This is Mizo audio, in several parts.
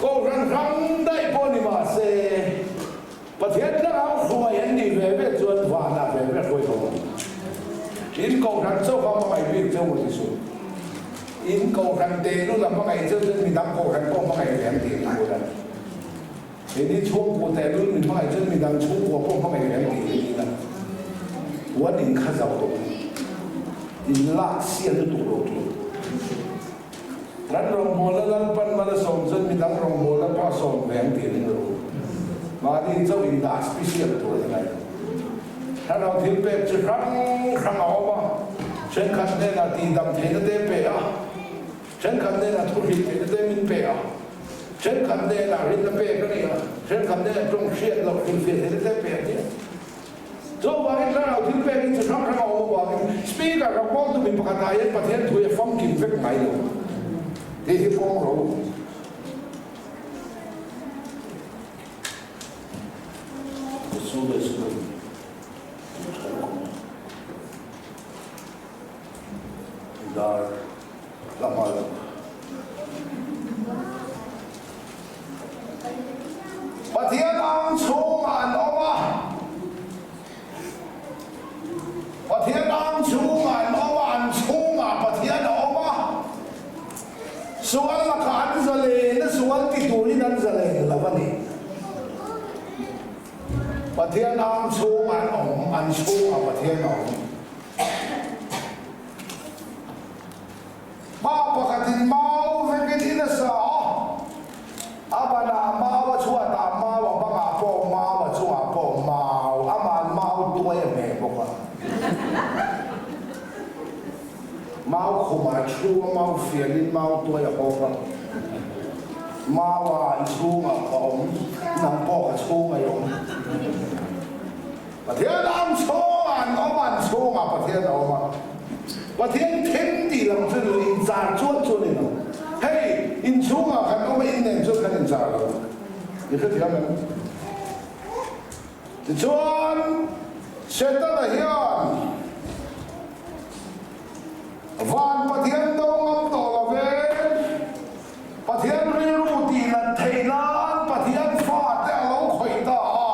Kohhran hrang daih pawh ni mah se, Pathian thlarau hruai an nih ve ve chuan vanah ve ve hruai tawh ang. In kohhran chauh kha hmangaih bik cheu maw ti suh. In kohhran tehlul a hmangaih cheu chuan midang kohhran pawh hmangaih ve ang tih a ni ula. Keini chhungkua tehlul min hmangaih chuan midang chhungkua pawh hmangaih ve ang tih a ni ula. Puan in kha zauh rawh u. In lak sial lutuk lo tur. Kan rawngbawlna Lalpan mal a sawm chuan midang rawngbawlna pawh a sawm ve ang tih ring lo. Mahni chauh in dah special tur a ni ngai lo. Thlarau thil pek chi hrang hrang a awm a, thenkhat hnenah tihdam theihna te pe a, thenkhat hnenah thu hrilh theihna te min pe a, thenkhat hnenah rinna pek a ni a, thenkhat hnenah tawng hriat loh hrilhfiah theihna te pe a nia. Chuvangin thlarau thil pek hi chi hrang hrang a awm avangin Speaker ram pawltu mi pakhatah hian Pathian thu hi a famkim vek ngai lo tih hi pawm rawh u. Pathian ang chhungah an awm a, Pathian ang chhungah an awm a, an chhungah Pathian a awm a. Sual lakah an zalen a, sual ti turin an zalen lo a ni. Pathian ang chhungah an awm, an chhungah Pathian a awm. Pa pakhatin mau vekin in a sa a, a banah mau, a chhuatah mau, a bangah pawh mau, a chungah pawh mau, aman mau tuai a hmeh bawk a. Mau khumah thu a, mau fianin mau tuai a hawp a. Maua i chhungah ka awm, nang pawh ka chhungah i awm. Pathian ang chhungah an awm a, an chhungah Pathian a awm a. Pathian then tih lam chu ni lo, inchar chuan chu a ni lo. Hei, inchhungah kan awm a, in nen chuan kan inchar lo. I hrethiam em? Tichuan, Setana hian van Pathian do ngam tawh lo ve. Pathian rilru tih nat theih nan Pathian fate a lo khawih ta a.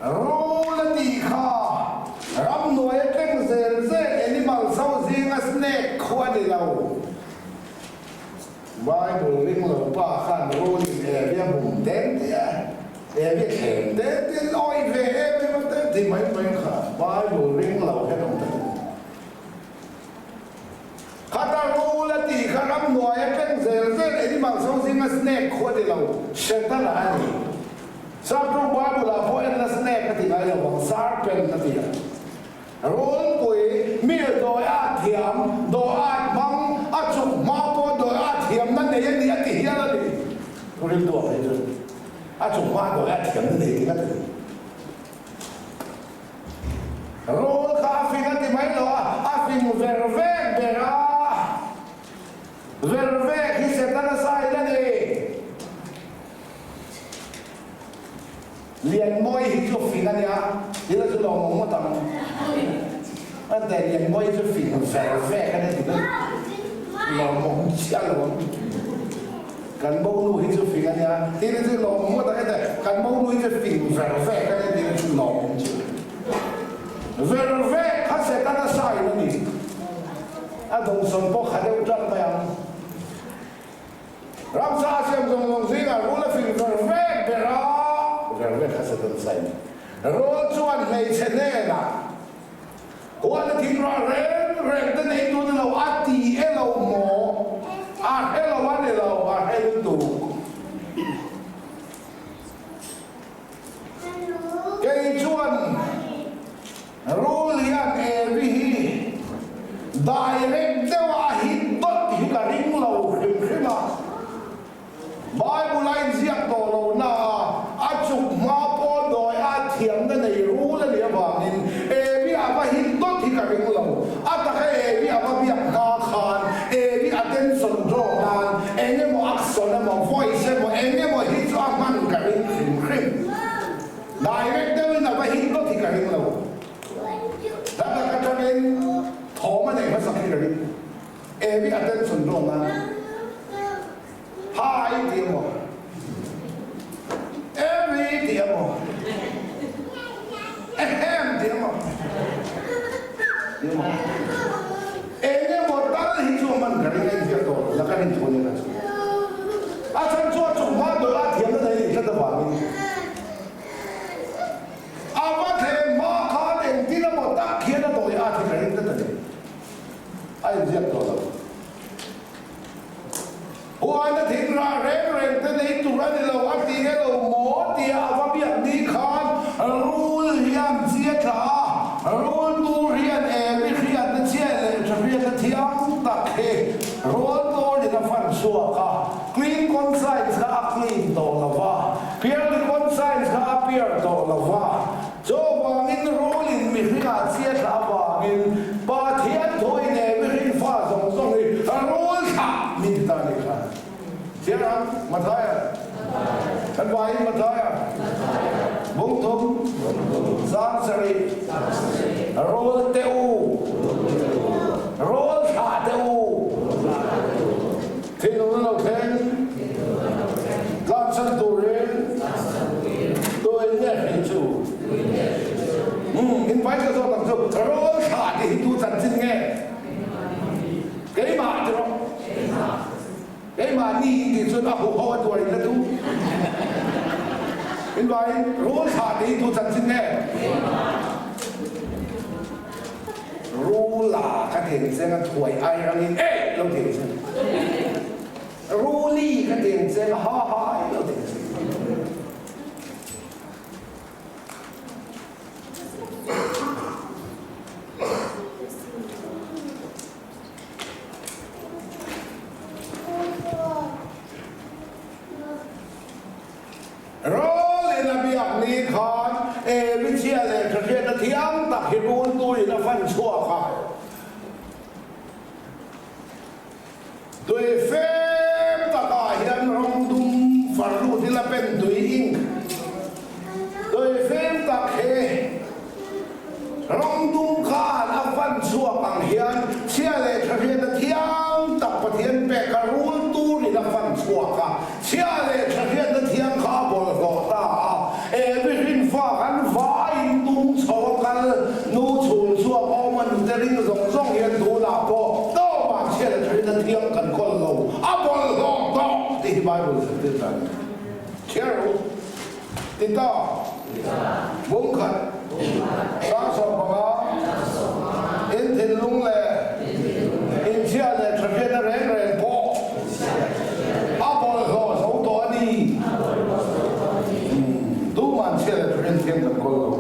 Rul a tih kha ramhnuai a tleng zel zel animal zo zinga snake khu a ni lo. Bible ring lo pa khan rul in Evi a bum ten tih a, Evi a thlem ten tih an awih ve em em a ten tih mai mai kha Bible ring lo hian awm ta tih. Khata rul a tih kha ramhnuai a tleng zel zel animal zo zinga snake khu a ni lo, Setana a ni. Sapṭawng Bible-ah pawh enna snake a ti ngai lo vang, serpent a ti a. Rulpui, mi dawi at thiam, dawi at hmang, a chuk hma pawh dawi at thiamna nei a ni a ti hial a ni. Riltu a phei chu a chuk hma dawi at thiamna nei tih a ti. Rul kha a fing a ti mai lo a, a fing ver vek ber a. Ver vek hi Setana sain a ni. Lianmawi hi chu fing a nia, thil a chu lo awm ngawt ang. A te Lianmawi hi chu fing ver vek a nia tih chu lo awm chiah lo ang. Kan monu hi chu fing a nia, thil chu lo awm ngawt ang hete kan monu hi chu fing ver vek a nia tih chu lo awm chiah lo. Ver vek kha Setana sign a ni. A dawngsawn pawh kha deuh tlat mai ang. Ramsa a siam zawng zawng zingah rul a fing ver vek ber a, ver vek kha Satan sain. Rul chuan hmeichhe hnenah, Huan a thing rah reng reng te nei tun ilo a ti e lo maw? A hre lo a ni lo, a hre lutuk. Kei chuan Rul hian Evi hi direct deuha a hit dawt hi ka ring lo hrim hrim a. Bible a inziak tawh lo na a, a chuk hma pawh dawi a thiamna nei rul a nih avangin Evi a va hit dawt hi ka ring lo. A taka Evi a va biak hma khan Evi attention draw nan eng emaw action emaw voice emaw eng emaw hi chu a hman ka ring hrim hrim. Direct deuhin a va hit ngawt hi ka ring lo. Hla tak atangin thawm a nei hmasak hi ka ring. Evi attention draw nan Hi tih emaw. maw? Eng emaw tal hi chu a hman ka ring a inziak tawh lo la ka rin thu ania ka chu. A chhan chu a chung hma dawih a thiamna nei a intlat avangin a va thlem hma khan engtin emaw tak hian a dawih at hi ka ring tlat a ni. A inziak tawh lo. Huaina thing rah reng reng te nei tur a ni lo a ti nge lo maw tia a va biak ni khan rul hian chia tla a, rul tur hian emi hriatna chhia leh tha hriatna thiam tak hi rawl tawlin a fan chhuak a, clean conscience kha a clean tawh lo va, purely conscience kha a pure tawh lo va. Chuvangin rulin mihringah chhia thlah avangin Pathian thuin he mihring fa zawng zawng hi rul thlah min ti ta a nih kha. Chhiar ang, Mathaia. Kan vaiin Mathaia. Bung thum, 70, Rul teh u, rul thlah teh u. Thinlung lo thleng tlansan turin tuin nge hrih chu? Umm, in vai ka zawt ang chu. Rawl thlah tih hi tu chanchin nge? Keimah ti rawh. Keimah ni in tih chuan a huho a tuar in la tu. In vai rawl thlah tih hi tu chanchin nge? Rula ka teng cheng a thuai ai rangin eh lo teng cheng. Ruli ka teng cheng a ha ha ai lo teng cheng. Rawl in a biak ni khan Evi chhia leh tha hriatna thiam tak hi rul turin a fan chhuak a. Tui fem takah hian rawng dum far lut ila pen tui ink tui fem tak hi Rawng dum khan a fan chhuak ang hian chhia leh tha hriatna thiang tak Pathian pek kha rul turin a fan chhuak a, chhia leh tha hriatna thiang kha a bawlhhlawh ta a, Evi hrinfa kan vaiin tung chho a kal nu chhul chhuak awm a nute ring zawng zawng hian tunah pawh tawpah chhia leh tha hriatna thiang kan kawl lo, a bawlhhlawh tawh tih hi Bible zirtir dan a ni. Chhiar rawh u. Ti ta. Bung khat. 75. In thinlung leh inchhia leh thahriatna reng reng pawh a bawlhhlawh zo tawh a ni. Tuman chhia leh thahriat thiam kan kawl lo.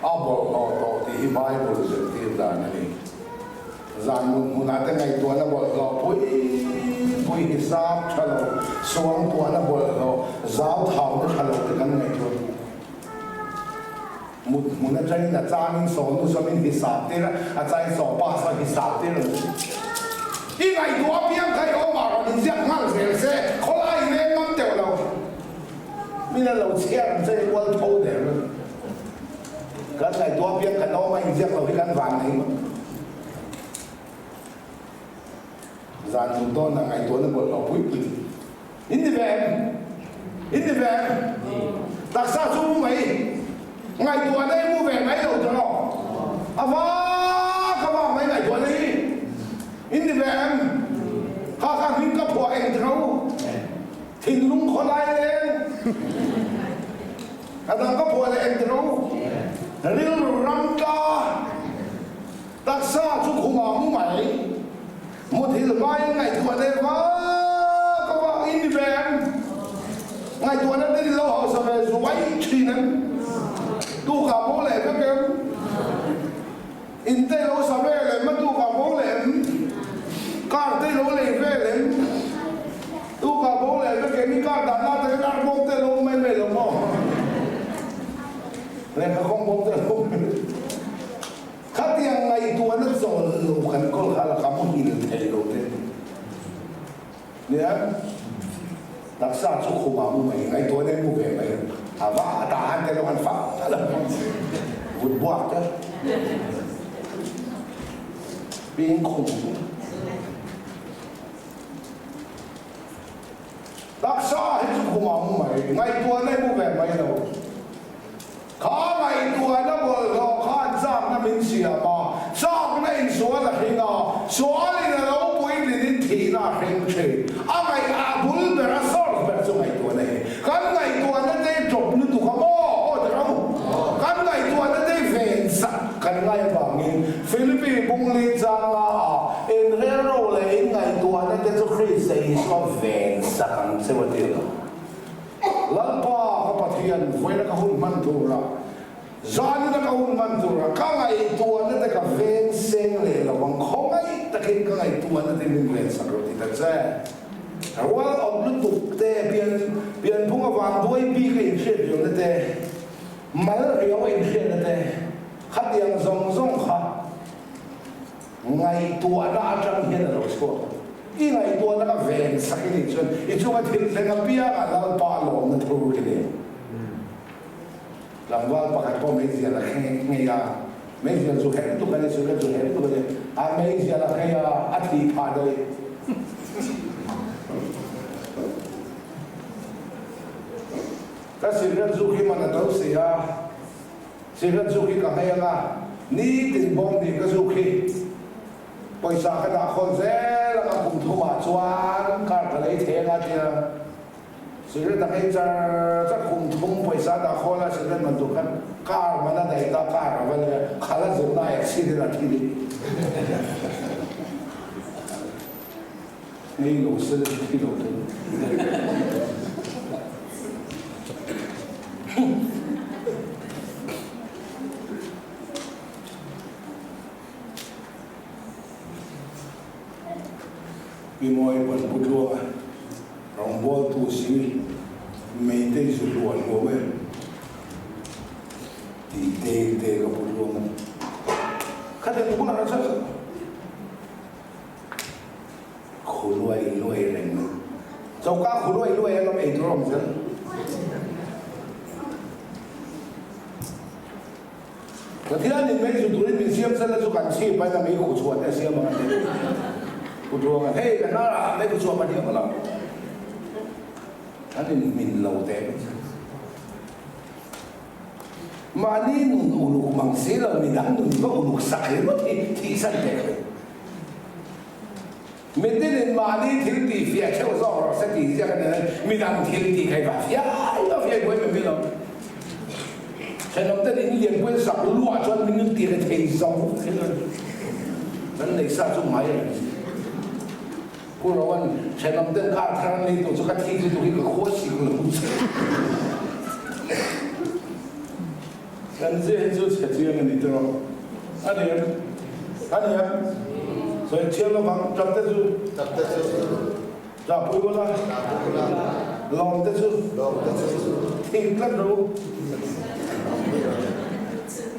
A bawlhhlawh tawh tih hi Bible zirtir dan a ni. Zan mut hmunah te ngaihtuahna bawlhhlawh pui pui hisap tha lo, suangtuahna bawlhhlawh, zauthauna tha lo te kan ngaihtuah duh. Mut hmun atangin a changin sawnu sawmin hisap tir a, a changin sawpa saw hisap tir ang chu. I ngaihtuah apiang kha i awmah rawn inziak nghal zel se, khawlai i leng ngam teuh lo. Min a lo chhiar ang che i ual tho der mai. Kan ngaihtuah apiang kan awm a inziak lo hi kan van nei ngawt. Zan hmun dawn ah ngaihtuahna bawlhhlawh pui pui. In ni ve em? In ni ve em? Taksa chu mu mai. Ngaihtuahna hi mu ve mai lo tawh. A vak a vak mai ngaihtuahna hi. In ni ve em? Kha kha hming ka phuah eng tiro? Thinlung khawlai leng. A dang ka phuah leh eng tiro? Rilru ram tla. Taksa chu khumah mu mai. Muthilh hmain ngaihtuah leh vak a vak in ni ve em? Ngaihtuahna te ni lo hausa ve zuai thin em? Tukah bo leh vek em? In te lo sa vel em? A tukah bo leh em? Car te lo lei vel em? Tukah bo leh vek em? I car dahna te khan arbawm te lo awm mai mai lo maw? Lehkha kawng bawm te lo awm mai. Khatiang ngaihtuahna chawl lo kan kawl kha lakah muhil thei lo te nia taksa chu khumah mu mai ngaihtuahna in mu ve mai a va a tah han te lo han fak a lo vut buak te ping khum taksa hi chu khumah mu mai ngaihtuahna in mu ve mai lo. Kha ngaihtuahna bawlhhlawh khan chakna min siam a, chakna. a hreng thin. A ngaih a bul ber, a source ber chu ngaihtuahna hi. Kan ngaihtuahna te hi ṭawp lutuk a maw? Aw ti rawh u. Kan ngaihtuahna te hi ven sak kan ngai avangin Philippi bungli changa ah inrelro leh inngaihtuahna te chu Krista Isua ven sak ang cheu a ti lo. Lalpa ka Pathian, vawiina ka hun hman tura, zanina ka hun hman tura ka ngaihtuahna te ka veng seng leh lo ang, khawngaih takin ka ngaihtuahna te min ven sak rawh ti ta che. Rual awm lutuk te, pian pianphung avang duai bik a inhriat riauna te, mal riau a inhriatna te, Khatiang zawng zawng kha ngaihtuahna atang hian a lo chhuak a. I ngaihtuahna ka ven sak i nih chuan i chunga thil thleng apiangah Lalpa lawmna thur i nei. Tlangval pakhat pawh meizial a kheng ngei a, meizial chu herh tuk a ni, sikret chu herh tuk a ni. A meizial a khei a, a thih phah daih. Ka sikret zu khi man a to si a. Cigarette zuk hi ka hmei anga nitin bawm nih ka zuk hi pawisa ka dah khawl zel anga kum thumah chuan car ka lei thei anga tia cigarette a hmei char char kum thum pawisa dah khawl a cigarette man tur khan car man a daih ta car a va lei a khal a zirna accident a thi dih hei lo sel a thi lo thei. Pi Mawi pawn pu Tluanga rawngbawltu si Meitei zu hluah hluau e tih te te ka pu Tluanga khatiang bulah ka chhuak. Khu luai luai reng mai. Choka khu luai luai a lawm ei tur a awm zel. Pathian in mei zu turin min siam sela chu kan chhip ain a mei khu chhuah te a siam ang a ti. Pu Tluanga, hei ka hnar ah mei khu chhuah pahnih a lo. An in hmin lo teh mai chu. Mahni nun uluk mang si lo midang nun va uluk sak ringawt hi thihsan teh kha. Mitinin mahni thil tih fiah theuh zawk rawh se tih ziak a ni a, midang thil tih kha i va fiai va fiai buai mai mai lo. Thenawmten in lianpui an sak luah chuan min in ti rethei zo thil a ni. Kan nei sa chu ngai a ni. Pu Rowan, thenawmten car thar an nei tawh chu ka thik lutuk hi ka khua sik lo che. Kan zia hi chu chhe chiang a ni tawh. A ni em? A ni em? Sawi thiam lovang, ṭap te chu? Ṭap te chu. Ṭah pui ula. Ṭah pui ula. Lawm te chu? Lawm te chu. Thing tlat rawh u.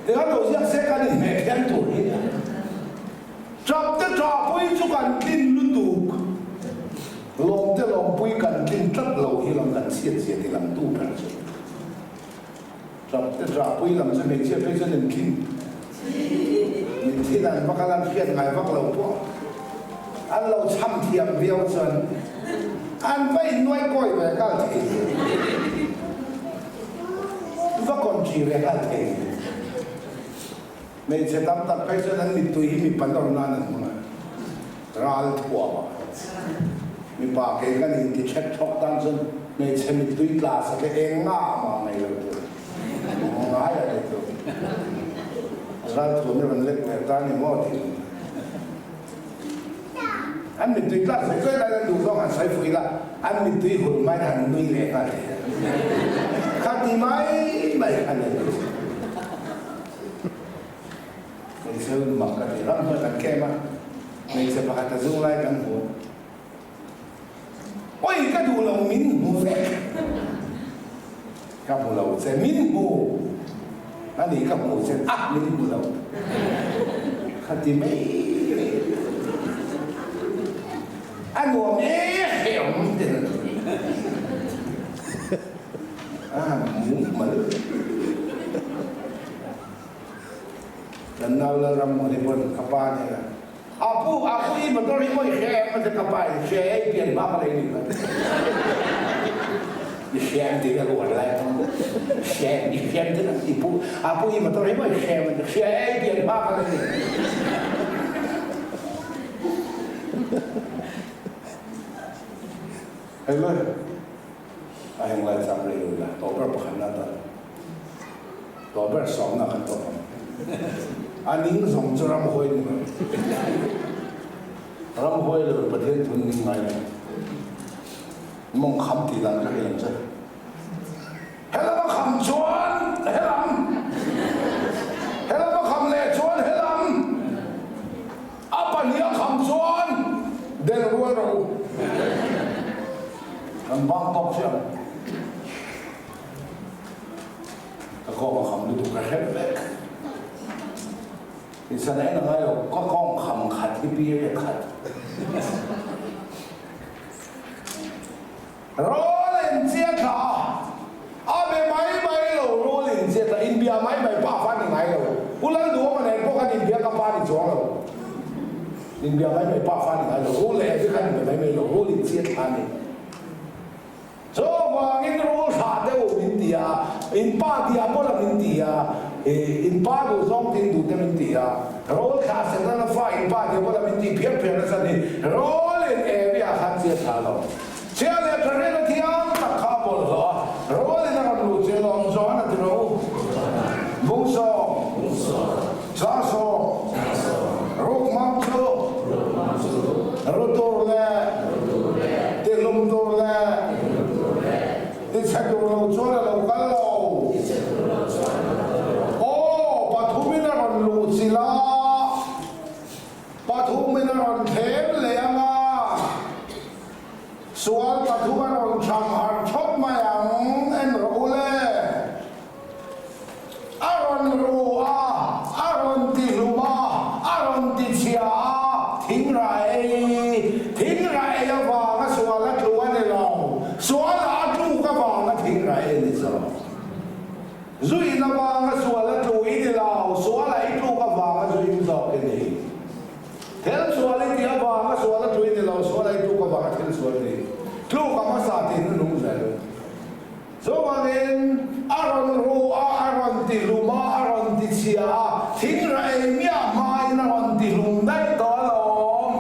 Tikhan lo ziak se kan inhmeh thiam tur hi. Ṭap te ṭah pui chu kan tlin lutuk. Lawm te lawm pui kan tlin tlat lo hi lam kan chhiat zia ti lam tu ber chu. Ṭap te ṭahpui lam chu hmeichhia phei chuan in thin min thin an vak a lan hriat ngai vak lo pawh an lo chham thiam viau chuan an va innuai kawi ve nghal thei va kawnṭi ve nghal thei. Hmeichhe tam tak phei chuan an mittui hi mipa nawr nan an hmang a, ral thuam a. Mipa kei kan inti ṭhek ṭhawk tan chuan hmeichhe mittui tla sak hi eng nga mah nei lo tur ngai a ni tur. Ral thuam hi rawn lek ve ta ni maw tih ang. An mittui tla sak chuai laiin an duh zawng han sawi fuh ila, an mittui hul hmain han nui leh nghal thei a. Khati mai mai kha ni. Hmeichhe hun mak ka ti. Ramhnuai kan kem a, hmeichhe pakhat a zung lai kan hmu. Oi ka duh lo min hmu vek. Ka hmu lo che min hmu. A ni ka hmu che a min hmu lo. Ka ti mai mai. A nuam e hrehawm te na. A han hmu mal. Kan nau Lalrammuani pawn ka pa hnenah, Apu, apu i motor hi maw i hria em? A ti ka pa in, Hria e, i pian hma ka lei nih kha. I hria em tiin a rual lai a tam. Hria em, i hria em tiin i pu, apu i motor hi maw i hria em? A ti, Hria e, i pian hma ka lei nih. Hei le, a heng lai chang rei lo ila, tawh ber pakhatna atan tawh ber sawmna kan tawp ang. A ning zawng chu ramhuai ni mai. Ramhuai lo Pathian thun ning ngai lo. Mawng kham tih dan ka hrilh ang che. Helam a kham chuan helam, helam a kham leh chuan helam, a pahnih a kham chuan del rual rawh u. Kan bang tawk chiah ang. Ka kawng a kham lutuk ka hrep vek. Insan en a ngai lo, ka kawng kham khat hi period khat. Rawl in chiat thla a, a be mai mai lo, rawl in chiat thla, inbia mai mai pa fa ni ngai lo. Pu Lalduhawma nen pawh khan inbia ka pa ni chuang lo. Inbia mai mai pa fa ni ngai lo, rawl leh evi khan inbe mai mai lo, rawl in chiat thla a ni. Chuvangin rawl thlah deuh min ti a, in pa tia pawla min ti a, in pa duh zawng tin duh te min ti a, rawl thlah Setana fa in pa tia pawla min tih phiar phiar nasa ni, rawl in evi ah khan chiat thlah lo. Chhia leh tha hrela thiam tak kha a bawlhhlawh a, rawlin a rawn luh che lawm John a ti rawh u. Bungsawm, Chasawm, Rukmam chu, Ru tur leh Tihlum tur leh Tichhe tur lo chuan a lo kal lo. Aw, pathumin a rawn luh chilh a. Pathumin a rawn thlem leh ang a, sual pathum a rawn cham harh thawt mai ang, en rawh u le. A rawn ru a, a rawn ti hlum a, a rawn ti chhia a, thing rah ei, thing rah ei avanga sual a tlu a ni lo, sualah a tluk avanga thing rah ei a ni zawk. Zuin avanga sual a tlu i ni lo, sual a i tluk avanga zuin zawk i ni. Thil sual i tih avanga sual a tlu i ni lo, sual a i tluk avanga thil sual i ni. Tluk a hmasa tih nu nung zel. Chuvangin a rawn ru a, a rawn ti hlum a, a rawn ti chhia a, thing rah ei miah hmain a rawn ti hlum daih tawh alawm.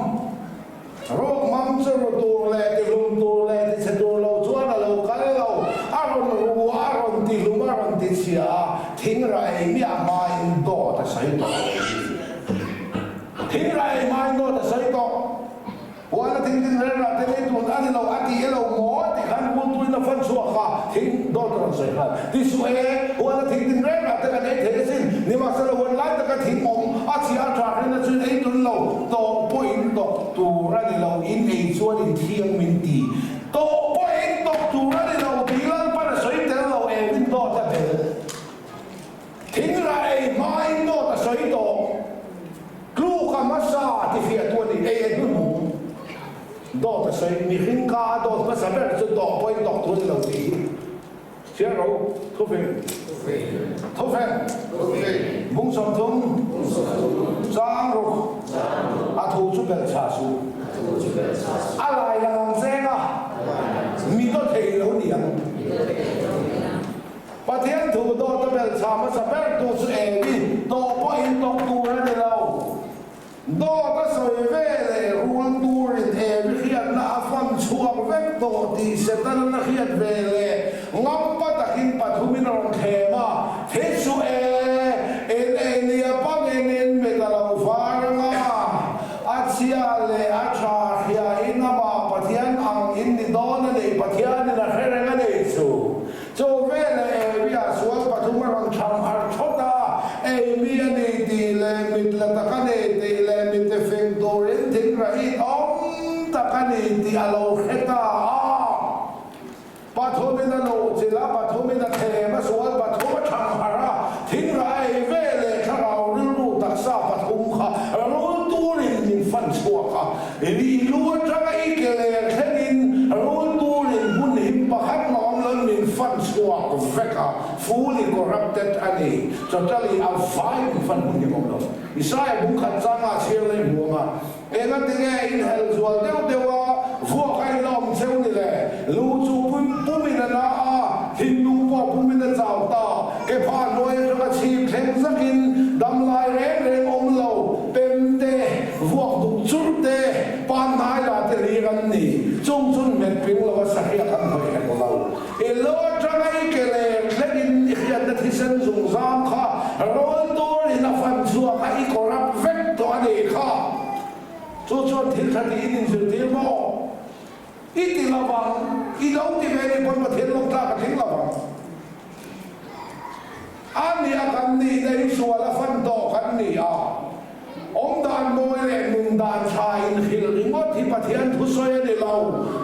Ruk hmang chu ru tur leh tihlum tur leh tichhe tur lo chuan a lo kal lo. A rawn ru a, a rawn tihlum, a rawn tichhia a, thing rah ei miah hmain dawt a sawi tawh lo hi. Thing rah ei hmain dawt a sawi tawh. Huana thing tin reng rah te lei tun a ni lo, a ti e lo maw ti khan Rultuin a fan chhuak a, thing dawt a rawn sawi nghal. Ti suh e, huana thing tin reng rah te kan ei thei asin, nimahsela huan lai taka thing awm a chhia a tha hrin a chuin ei tun lo. Tawh pawh in tawk tur a ni lo, in ei chuan in thiang min ti. Tawh pawh in tawk tur a ni lo tih Lalpan a sawi tel lo em in dawt a bel. Thing rah ei hma in dawt a sawi tawh. Tluk a hmasa ti fiah tu a ni, ei e hnuhnung. Dawt a sawi, mihring ka a dawt hmasa ber chu tawh pawh in tawk tur a ni lo tih hi. Hriat ro, Thufing. Thufing. Bung 30. Chang ruk. A thu chu belh chhah suh. A lai lang ang cheng a, mi daw thei lo ni ang. Pathian thu dawt a belh chhah hmasa ber tu chu Evi tawh pawhin tawk tur a ni lo. Dawt a sawi ve leh rul turin he mihriatna a fan chhuak vek tawh tih Setanan a hriat ve leh ngampa takin pathumin a rawn thlem a, Thi chu e, in ei nia pangin in mit a lo var ang a, a chhia leh a tha hriain amah Pathian ang in ni dawn a ni, Pathianin a hre reng a ni chu. Chu veleh Evi-a sual pathum a rawn tham harh thawt a, Amy a ni tih leh mit la tak a ni tih leh mite fing turin thing rahit awm tak a ni tih a lo hre ta a. Pathumin a luhchilh a, pathumin a thlem a, sual pathum a tham harh a, thing rah a ei veleh thlarau rilru taksa pathum kha rul turin min fan chhuak a. I lu atanga i ke ler thlengin rul turin hmun him pakhat mah awm loin min fan chhuak vek a, fully corrupted a ni. Totally a vai min fan hmun him awm lo. Isaiah bung khat changa chhiar leh hmuam a, Enga tinge in hel zual deuh deuh a, vuak a in la awm cheu ni le? Lu chu pumin a na a, thinlung pawh pumin a chau ta, ke phah hnuai atanga chhip thleng zakin damlai reng reng awm lo, pem te, Vuak duk chur te, pan hnai lah te hlir an ni. Chung chun hmet ping lo a sa chuan thil tha tiin inzirtir maw? I ti lo vang, i lo ti ve nih pawn Pathian lawng tlak a tling lo vang. A nia kan nihna hi sual a fan tawh kan ni a, awm dan mawi leh nun dan tha inhrilh ringawt hi Pathian thusawi a ni lo.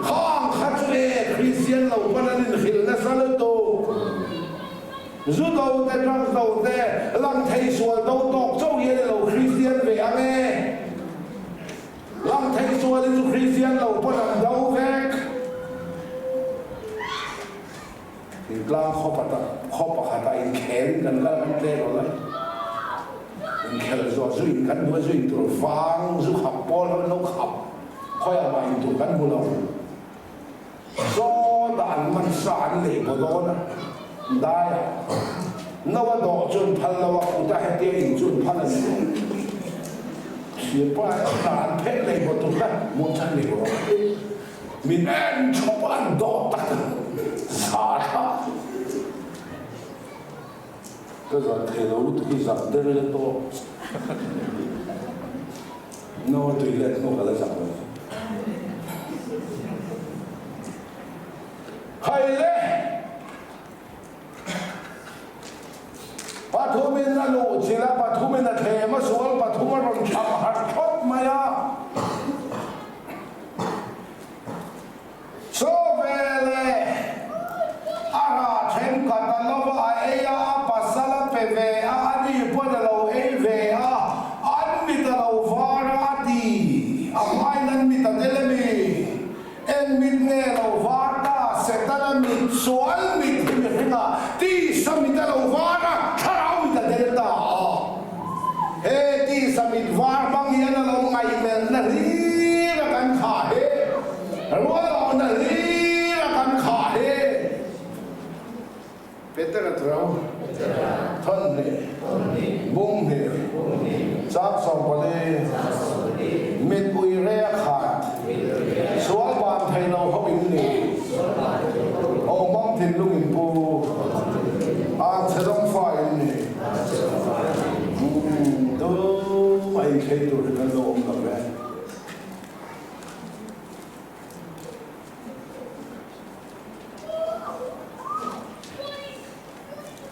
Khang kha chu e, Kristian lo pawn an inhrilh nasa lutuk. Zu do te, drugs do te, lang thei sual do tawk chauh hi a ni lo, Kristian ve ang e. Lang thei sual hi chu Kristian lo pawn an do vek. Thingtlang khaw khaw pakhata inkhelin kan kal kan tle lo lai. Inkhelh zawh zu in kan hmu a, zu in tur vang zu khap pawl ho in lo khap khawiah mah in tur kan hmu lo. Zawt a an man sa an lei baw dawn a, dai a no a dawh chu an phal lo a, kut a hetia in chu an phal a ni lo. Thirpa erawh an phet lei baw tur kha muangchang lei baw rawh. Min en thup a an dawh tak a, za thla. Ka zah thei lo lutuk hi zak der ila tawp. No a tui let hnu ka la zak lo. Hai le! Pathumin a luh chilh a, pathumin a thlem a, sual pathum a rawn chham harh thawt mai a. Chaw veleh a rah thenkhat a lo va, a ei a, a pasal a pe ve a, a ni pawn a lo ei ve a, an mit a lo var a, a ti. A hmain an mit a tel emi? Eng mit nge lo var ta? Setana mit, sual mit hi mihringa tisa mit a lo var a, thlarau mit a tel ta a. He tisa mit var hmang hian a lo ngaihmelhna hlir a kan khah he. Rualawhna hlir a kan khah he. Petera thurau thawn hnih, bung hnih, chang 14, mit ui re a khat, sual ban thei lo ho in ni, awmang thinlung in pu, anchhe dawng fa in ni. Umm, tumah inkhei tur hi kan lo awm lo ve.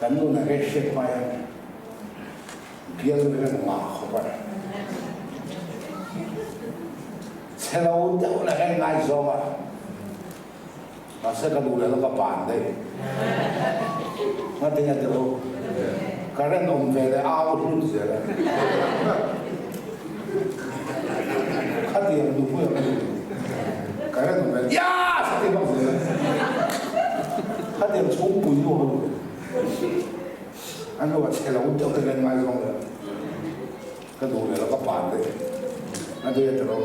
Kan nun a reh hriat hma hian bial vel an ngah khawp a ni. Chhe lo deuh leh kan ngaizawng a, mahse ka duh leh lo ka ban daih. Ngatinge ti lo, current awm ve leh au hlut zel a. Khatiang nupui ang a ni lo. Current awm ve leh Yass! a ti bawk zel a. Khatiang chhungpui nu ang a ni lo. A nu a chhe lo deuh te hian ngaizawng leh ka duh leh lo ka pan daih. Ngatinge ti lo.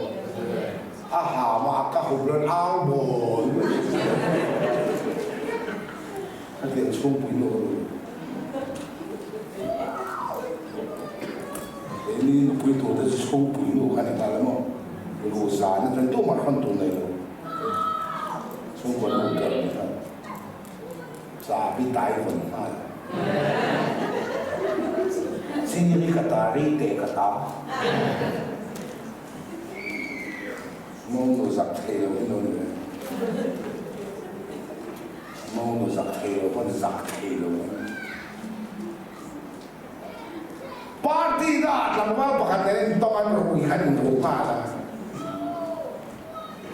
A ha mah a ka hup rawn au bawl mai. Khatiang chhungpui nu ka duh lo. Keini nupui tur te chu chhungpui nu kha ni ta le maw? Lu zan atang tumah hrawn tur nei lo. Chhungkaw nu ber ni kha. Chabi tai vawn nghal. Chiri ka ta ri teh ka ta. Mawngnu zak thei lo hi lo ni ve. Mawngnu zak thei lo pawn zak thei lo a ni. Party na ah tlangval pakhat nen in tawng an rui khan in ru nghal a.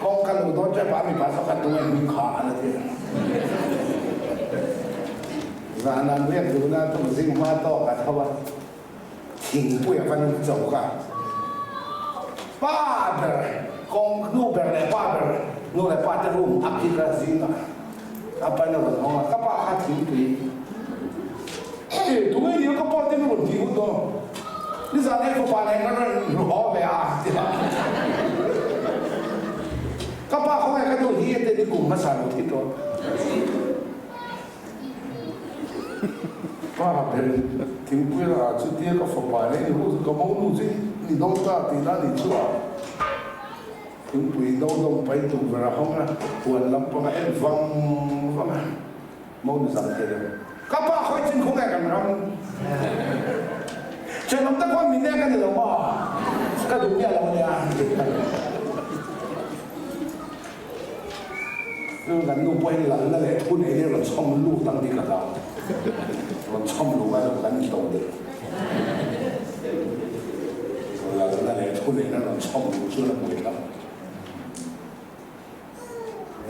Kawngka luh dawn tep ah mipa pakhat tunge hming kha a la ti a. Zan an riak duh na tum zing hma tawk a tho a. Thingpui a van choka pa ber kawng nu ber leh pa ber nu leh pa te room a kik a zing a a pain a rawn hawng a ka pa kha thingpui e tunge ni ka pa te rawn ti ut dawn nizan hei fapa nen ka rawn hlu haw ve a ti a ka pa khawnge ka nu hi te ni kum hmasa lo thi tawh. Pa ber thingpui ah chutia ka fapa nen i hu ka monu chu ni dawn ta tih na ni chu a thingpui do dawm pai tuk ber a hawng a, huan lampang a en vang vang a, monu zam thei lo. Ka pa khawi chin khaw nge kan ram thenawm te khawn min nek a ni lo maw? Ka duh miah lo ania tih kha. Chu kan nu pawhin lalna leh thu nei hi rawn chhawm lut ang tih ka hlau. Rawn chhawm luh ngai lo kan to deuh. Lalna leh thu neihna rawn chhawm luh chuan a buai thlak.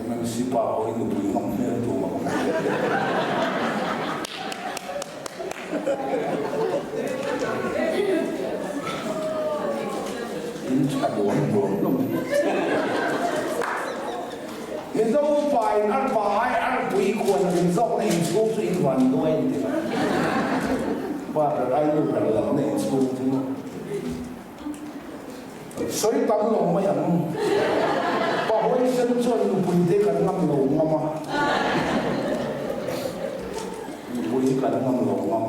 MMC pa ho hi nupui ngam hmel tum a awm. In tha duam duam hlawm hi. Mizo upa in arpa ai arpui khuan a min zawkna inchhung chu in van duai an ti lo. Pa ber ai nu ber lalna inchhung chu maw. Sawi tam lo mai ang. Pa huaisen chuan nupui te kan ngam lo ngam a. Nupui kan ngam lo ngam.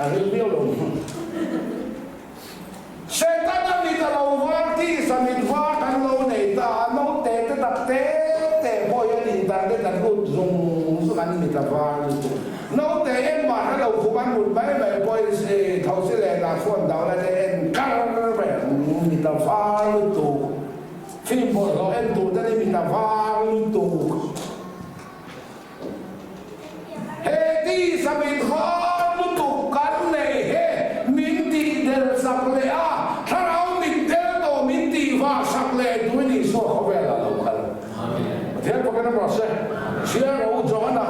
A ril viau lo. Setana mit a lo var tisa mit var kan lo nei ta a, naute te tak te te pawh hian internet an lut zung zung an mit a var lutuk. Naute engmah hre lo khum an mut mai mai pawhin thosi leh dah phone down a te en kar mai ang mit a var lutuk. Film bawlhhlawh en tur te ni mit a var lutuk. He tisa mit var lutuk kan nei he min tih del sak leh a, thlarau mit del tawh min tih var sak leh tuin Isua khawvel ah lo kal. Pathian pakin a rawh se. Chhiar rawh u Johana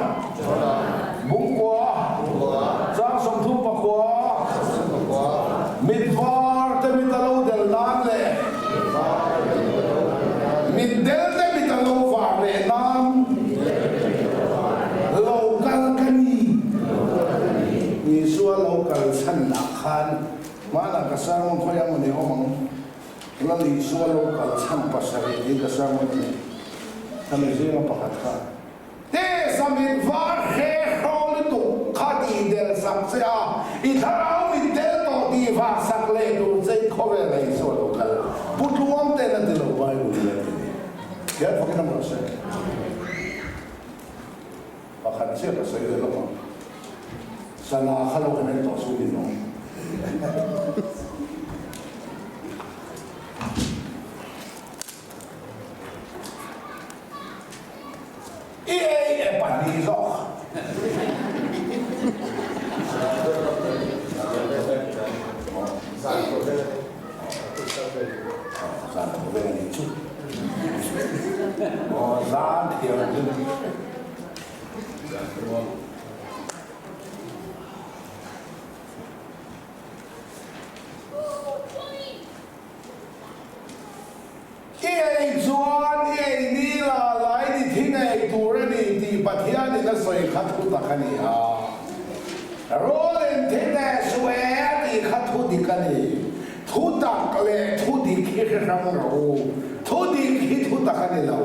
Bungkua chang 39 mit var te mit a lo del nan leh mit del te mit a lo var leh nan lo kal ka ni. Isua lo kal chhanah khan hmanah ka sermon khawi ang ni awm ang. Lal Isua lo kal chhan pasarih tiin ka sermon a ni. Khami zinga pakhat kha. Tesa mit var hre hraw lutuk kha tih del sak che a, i thlarau mit del tawh tih vah sak leh tur che in khawvel a Isua lo kal. Pu Tluang ten a ti lo Bible in a ti ni. Hian fakin a mawlh se. Pakhat chiah ka sawi ve lawk ang. Sana kha lo han en tawh chu ni lo. I ei e pahnih zawk. Zan tawh vel a ni. Zan tawh vel a ni chu. Aw zan thiam chu. I ei chuan i ei ni la lai ni thi ngei tur a ni tih Pathianin a sawi kha thu tak a ni a. Rawlin thi nge suh e a tih kha thu dik a ni. Thu tak leh thu dik hi hre hrang rawh u. Thu dik hi thu tak a ni lo.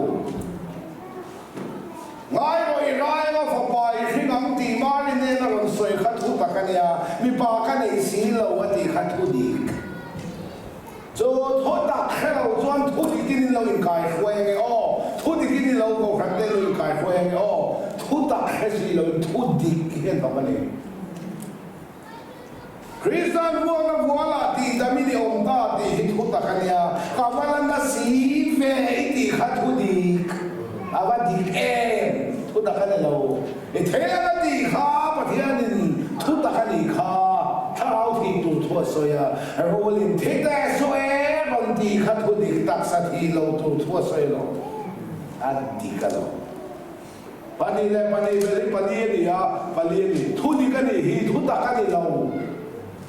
Ngai rawh i Raela fapa i hring ang tih Mari nen a rawn sawi kha thu tak a nia, mipa ka nei si lo a tih kha thu dik. Chu thu tak hre lo chuan thu dikin in lo inkai hruai ange aw, thu dikin in lo kohhran te lo inkai hruai ange aw, thu tak hre si lo in thu dik hian awm a ni. Kristian vuakna vualah tih dam in i awm ta tih hi thu tak a nia, ka va la na si ve i tih kha thu dik a va dik em, thu tak a ni lo. I thei ang a tih kha Pathianin thu tak a nih kha thlarau thih tur thu a sawi a, rulin thi teh suh e rawn tih kha thu dik taksa thih lo tur thu a sawi lo, a dik a lo. Pahnih leh pahnih vel hi pali a ni a, pali a ni. Thu dik a nih hi thu tak a ni lo.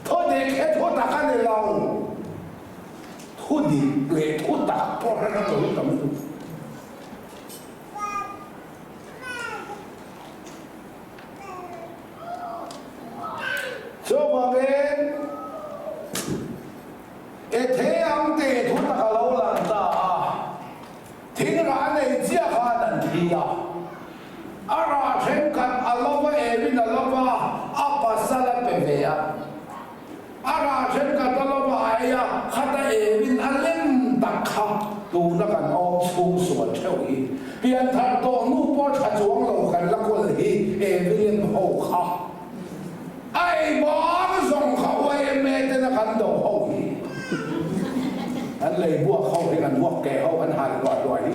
Thu dik hi thu tak a ni lo. Thu dik leh thu tak pawh hre hrang lo hi tam lutuk. Chuvangin, e thei ang tih thu tak a lo lang ta a, thing rah nei chiah khan an thi a, a rah thenkhat a lo va evin a lo va, a pasal a pe ve a. A rah thenkhat a lo va ei a, khata evin a lem tak kha tuna kan awm chhung sual theuh hi. Pianthar tawh hnu pawh tha chuang lo kan la kawl hi evi lem ho kha. A ei bang zawng kha YMA tena kan do ho hi. An lei buak ho hi, an buak keh ho, an hal hluah hluah hi.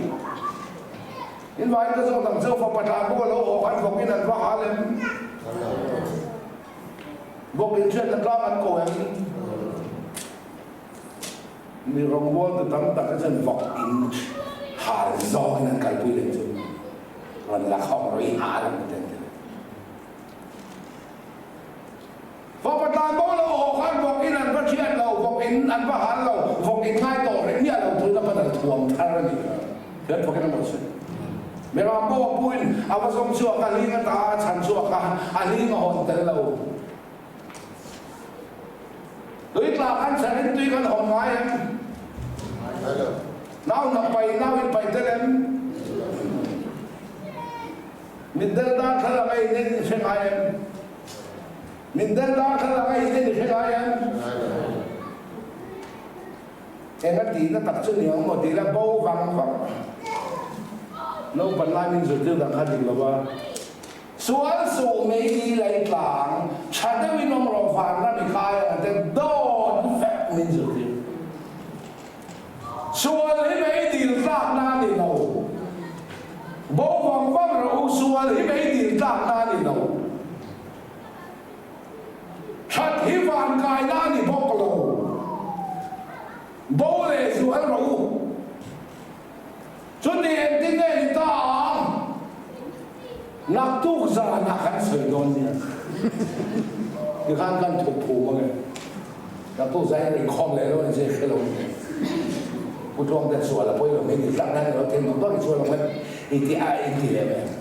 In vai ka zawt ang cheu fapa tlan pawh a lo haw khan vawk in an va hal em? Vawk in hriatna tlang an ko em? Mi rawngbawltu tam tak hi chuan vawk in hal zawngin an kalpui leh chu rawn la khawm rawh i hal ang ti an ti leh. Fapa tlan bo lo haw khan vawk in an va thiat lo, vawk in an va hal lo, vawk in ngai tawh reng miah lo turin a patal thuam thar a ni. Hian vawk in a mawlh sawi. Miram bo a puin a va zawng chhuak a, hling a ta a chhan chhuak a, a hling a hawn tel lo. Tui tla khan chhan in tui kan hawn ngai em? Ngai lo. Nau hnap pai, nau in pai tel em? Mitdel darthlalang a in en i hre ngai em? Mitdel darthlalang a in en i hre ngai em? Eng a tihna tak chu ni ang maw tih la bo vang vang. Naupan lai min zirtir dan kha dik lo a. Sual suh mei ni lei tlang, tha deuhin awm rawh vanram i kai ang te dawt vek min zirtir. Sual hi mei dil tlakna a ni lo. Bo vang vang rawh u, sual hi mei dil tlakna a ni lo. That hi van kaina a ni bawk lo. Bo leh zual rawh u. Chuti engtin nge ni ta ang? Naktuk zanah kan sawi dawn nia. Tikhan kan thup phum ange. Naktuk zan hian inkhawm leh lo a ni che hre lo ni. Pu Tluangte sual a pawi lo mai ni tlak nan ilo thei duh bak i chuan lo mai i ti a in ti leh mai ang.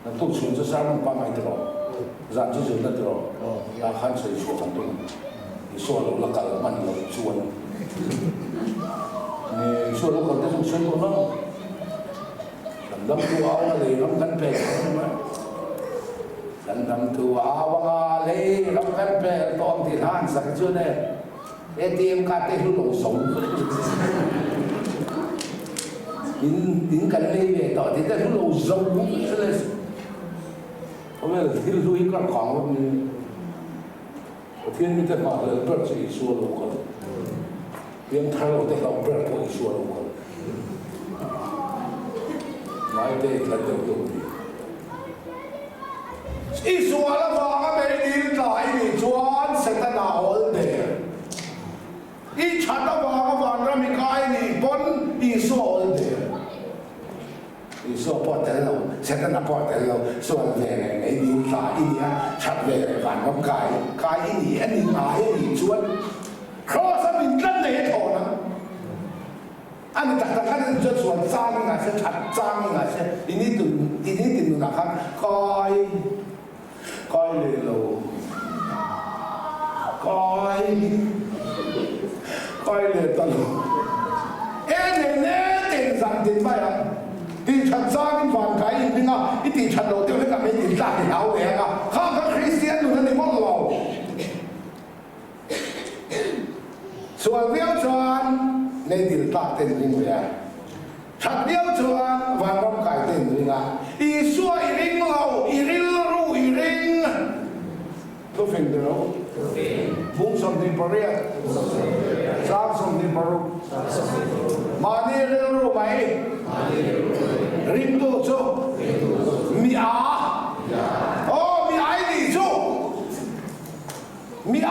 Naktuk chhun chu sermon pangngai ti rawh. Zan chu zirna ti rawh. Tah khan sawi chhuah kan tum ang. Isua lo la kal hman lo chuan Isua lo kal te chu sawi tawh lo. Kan dam tu au anga lei ram kan pel tawh ang mai. Kan dam tu au anga lei ram kan pel tawh ang tih hla an sak hi chuan e ATM card te hlu lo zo in in kan lei ve tawh tih te hlu lo zo khawvel thil hlu hi kar khang vek ni. Pathian mite nghahhlel ber chu Isua lo kal. Piang thar lo te hlauh ber pawh Isua lo kal. Ngaite i tlan deuh deuh ni. Isual avanga meidil tla i nih chuan Setana awl der. I that avanga vanram i kai nih pawn Isua awl der. Isua pawh a tel lo, Setana pawh a tel lo, sual ve leh mei dil tla i nia, that ve leh vanram kai kai i ni a ni ngai a nih chuan Kraws a min tlat nei a thawn ang. A ni tak tak a nih chuan sual chang i ngai se, that chang i ngai se, i ni tun i ni tin nunah khan kai kai leh lo, kai kai leh ta lo. E nei ne teng zan tin mai ang. Tih that zangin van kai in hming a, i tih that loh deuh hlekah mai din tlak i hlau ve ang a, kha kha Kristian nun a ni mawlh lo. Sual viau chuan nei dil tlak te in ring ve a, that viau chuan vanram kai te in ring a, Isua i ring lo, i rilru i ring. Thufing ti lo. Bung 28, Sang 26. Mahni rilru mai ringtu chu mi a. Aw mi ai nih chu mi a.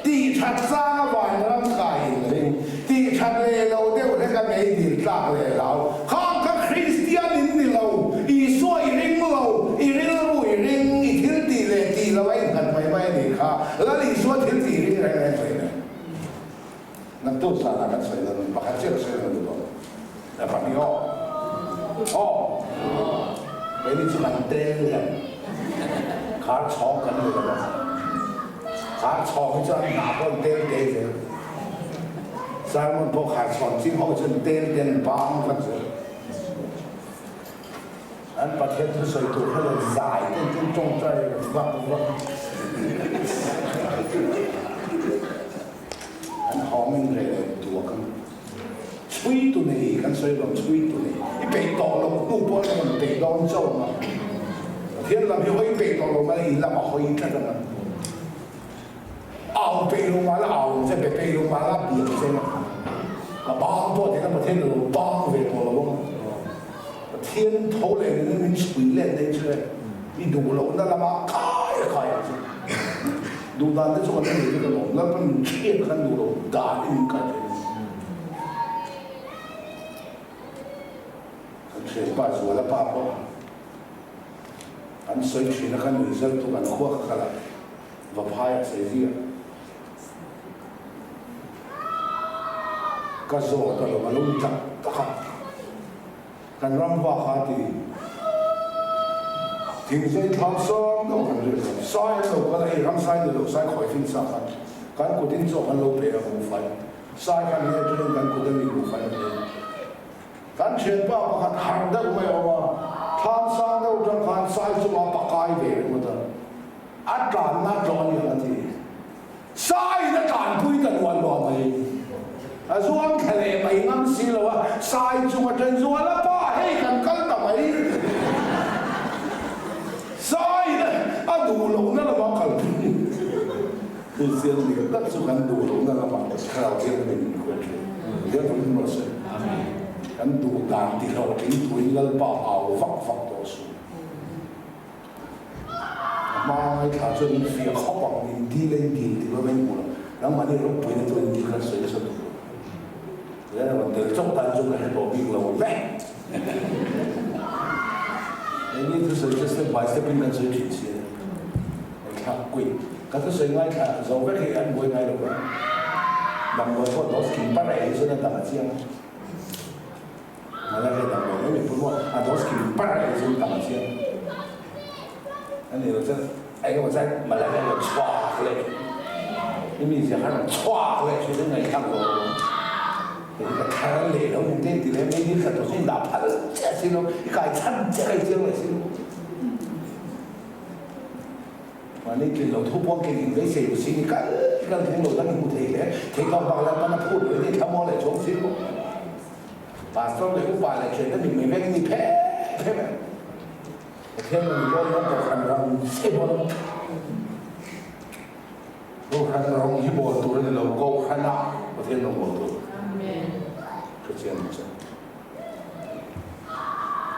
Tih that chang a vanram kai in ring. Tih that leh lo deuh hlek a mei dil tlak leh hlau. Khang kha Kristian in ni lo, Isua i ring lo, i rilru i ring, i thil tih leh tih lo a innghat mai mai a nih kha. Lal Isua thil tih ring reng reng sawi nen. Naktuk zanah kan sawi dawn, pakhat chiah ka sawi dawn duh bawk. A pahnih aw. Aw. Keini chu kan tel hian khar chhawng kan ni lo a. Khar chhawng hi chuan hnah pawh an tel te zel. Sermon pawh khar chhawn ching ho chuan tel te an bang vek zel. An Pathian thusawi tur kha lo zai te an tum tawngtai vak vak. An hawng in rel en tuak ang. Chhui tu nei kan sawi lo, chhui tu nei. I peih tawh loh hnu pawh an rawn peih dawn chauh ang a. Pathian lam hi hawi peih tawh lo mai in lamah hawi tlat ang a. Au peih. peih lo mah la au ang che, be peih lo mah la bia ang che nga. Ka bang pawh tina Pathian ka lo bang ve tawh lo ang. Pathian tho leh nuna min chhui let daih chu e, i duh lohna lamah kai a kai ang che. Duh dan te chu kan la nei vek alawm, Lalpan min hriat khan duh loh dan i min kai thei a ni. Kan thianpa Zuala pa pawh an sawi thin a, ka nui zal tu kan khua ka kal a, Vaphai a sawi ziah. Ka zawt alawm a lo ni tak tak a, kan ram vak a ti. Thingzei thlam sawm deuh kan riak a, sai an lo kal a, hei ram sai ni lo sai khawi fin sa khan kan kutin chaw kan lo pe a buhfai sai khan nge atangin kan kut a mi buhfai a pe a. Kan thianpa pakhat harh deuh mai a awm a, thlam sang deuh atang khan sai chungah pakai ve ringawt a, a tlanna tlawh a ni ang a ti. Saiin a tlanpui ta nual nual mai. A zuam thla leh mai ngam si lo a, sai chung atang zual a pa hei kan kal ta mai. Saiin a duh lohna lamah kalpui. Kristian dik tak chu kan duh lohna lamah Thlarau Thianghlim min hruai thin. Pathian vawin rawh se. Kan duh dan ti hlawhtling tuin Lalpa au vak vak tawh suh. A hma ngaithla chuan min fiah khawp ang, min dil a in dil ti lo mai hmu lo. Nangmahni ropuina chuan in dil khan sawi nasa duh lo. Nia rawn tel chauh tan chu ka hre tawh bik lo ve. Engin thusawi chu step by step in kan sawi thin si a. Ngaithlak kuih. Ka thusawi ngaithla zo vek hi an buai ngai lo va. Damdawi pawh dose kim par a ei chuan a dam a chiang a. Malay damdawi mai mai pawh maw a dose kim par a ei chuan dam a chiang. A ni lo chuan eng emaw chuan malay a rawn chhuak leh i mizia kha a rawn chhuak leh thin a ngaihthlak zawh lo. Hei hi ka thar leh lo eng te ti leh mai dil khat tawh chu i dah phal chiah si lo i kai chhan chiah kai chiang leh si lo. Mahni tlin lo thu puang keng in beisei lo si ni kal kal thing lo dang i hmu thei hle. Thei tawk bak Lalpan a phut lo in i thlamuang leh chuang si lo. Pastor leh upa leh thiante mit mei vek in ni phe phe mai. Pathian rawn dawn dawn kohhran ram che bawn. Kohhran rawng hi bawl tur a ni lo, kohhranah Pathian rawn bawl tur. Hrechiang ang che.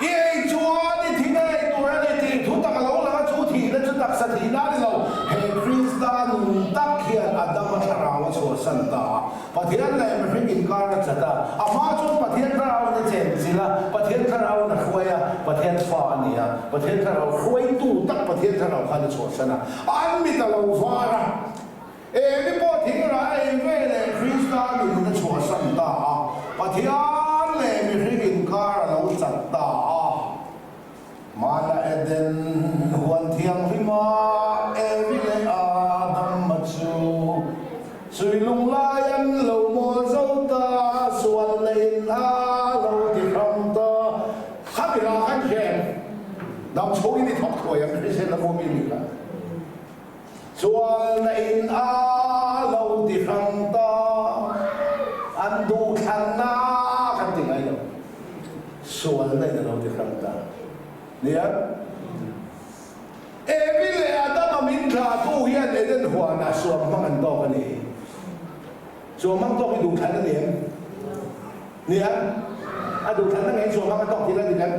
I ei chuan i thi ngei tur a ni tih thu tak a lo lang a, chu thihna chu taksa thihna a ni lo. He Krista nun tak hian Adama thlarau a chhuahsan ta a, Pathian leh mihring inkar a chat a, a hma chuan Pathian thlarauin a chenchilh a, Pathian thlarauin a hruai a, Pathian fa a ni a, Pathian thlarau hruaitu tak Pathian thlarau khan a chhuahsan a, an mit a lo var a. Emi pawh thingrah a ei ve leh Krista nunna chhuahsan ta a, Pathian leh mihring inkar a lo chat ta a. Hmana Eden huan thianghlima Evi leh Adama chu chui lunglai an lo mawl zo ta, sual leh in a lo ti hram ta. Khami rah khan hian dam chhungin i thawk thuai ang Kristian lam awm i ni kha. Chuan in a lo ti hrang ta, an duhthlanna kan ti ngai lo, sualna in a lo ti hrang ta. Nia, Evi leh Adama min thlahtu hian Eden huanah suam hmang an tawk a ni. Suam hmang tawk hi duhthlan a ni em? Nia, a duhthlanna ngei suam hmang a tawk tih la dik em?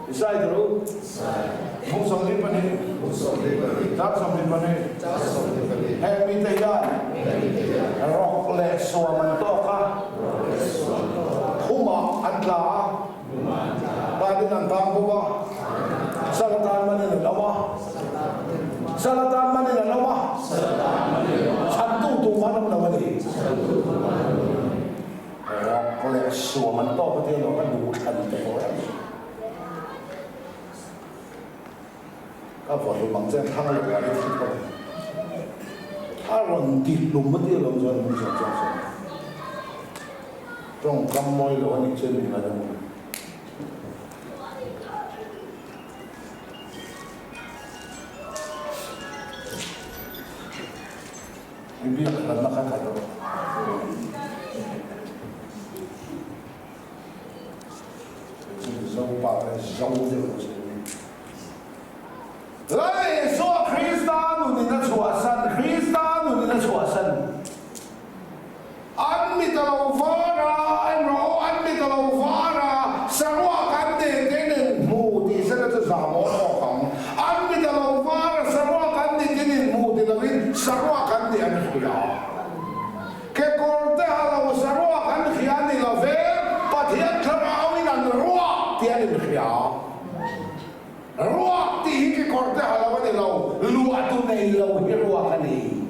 Isai ta ru. Hmung 22. Chang 22. Heng mite hian rawk leh suam an tawk a, khumah an tla a, tanin an tang bawk a, sal atan manin an awm a, sal atan manin an awm a, chhantu tumah an awm lo a ni. Rawk leh suam an tawk a tia lo, ka duhthlan teh awrh a ni. Ka vawhlum ang che thlang leh lah i thi phawt ang. A rawn ti hlum a tia lawm chuan hmun chuan chuan sawi. Tawngkam mawi lo a nih chuan min ngaidam ang. I biak hlatna kha that rawh. Chu Mizo pa kha zo deuh lo se ni. Lal Isua Krista nunin a chhuahsan, Krista nunin a chhuahsan. nei lo hi ruak a ni.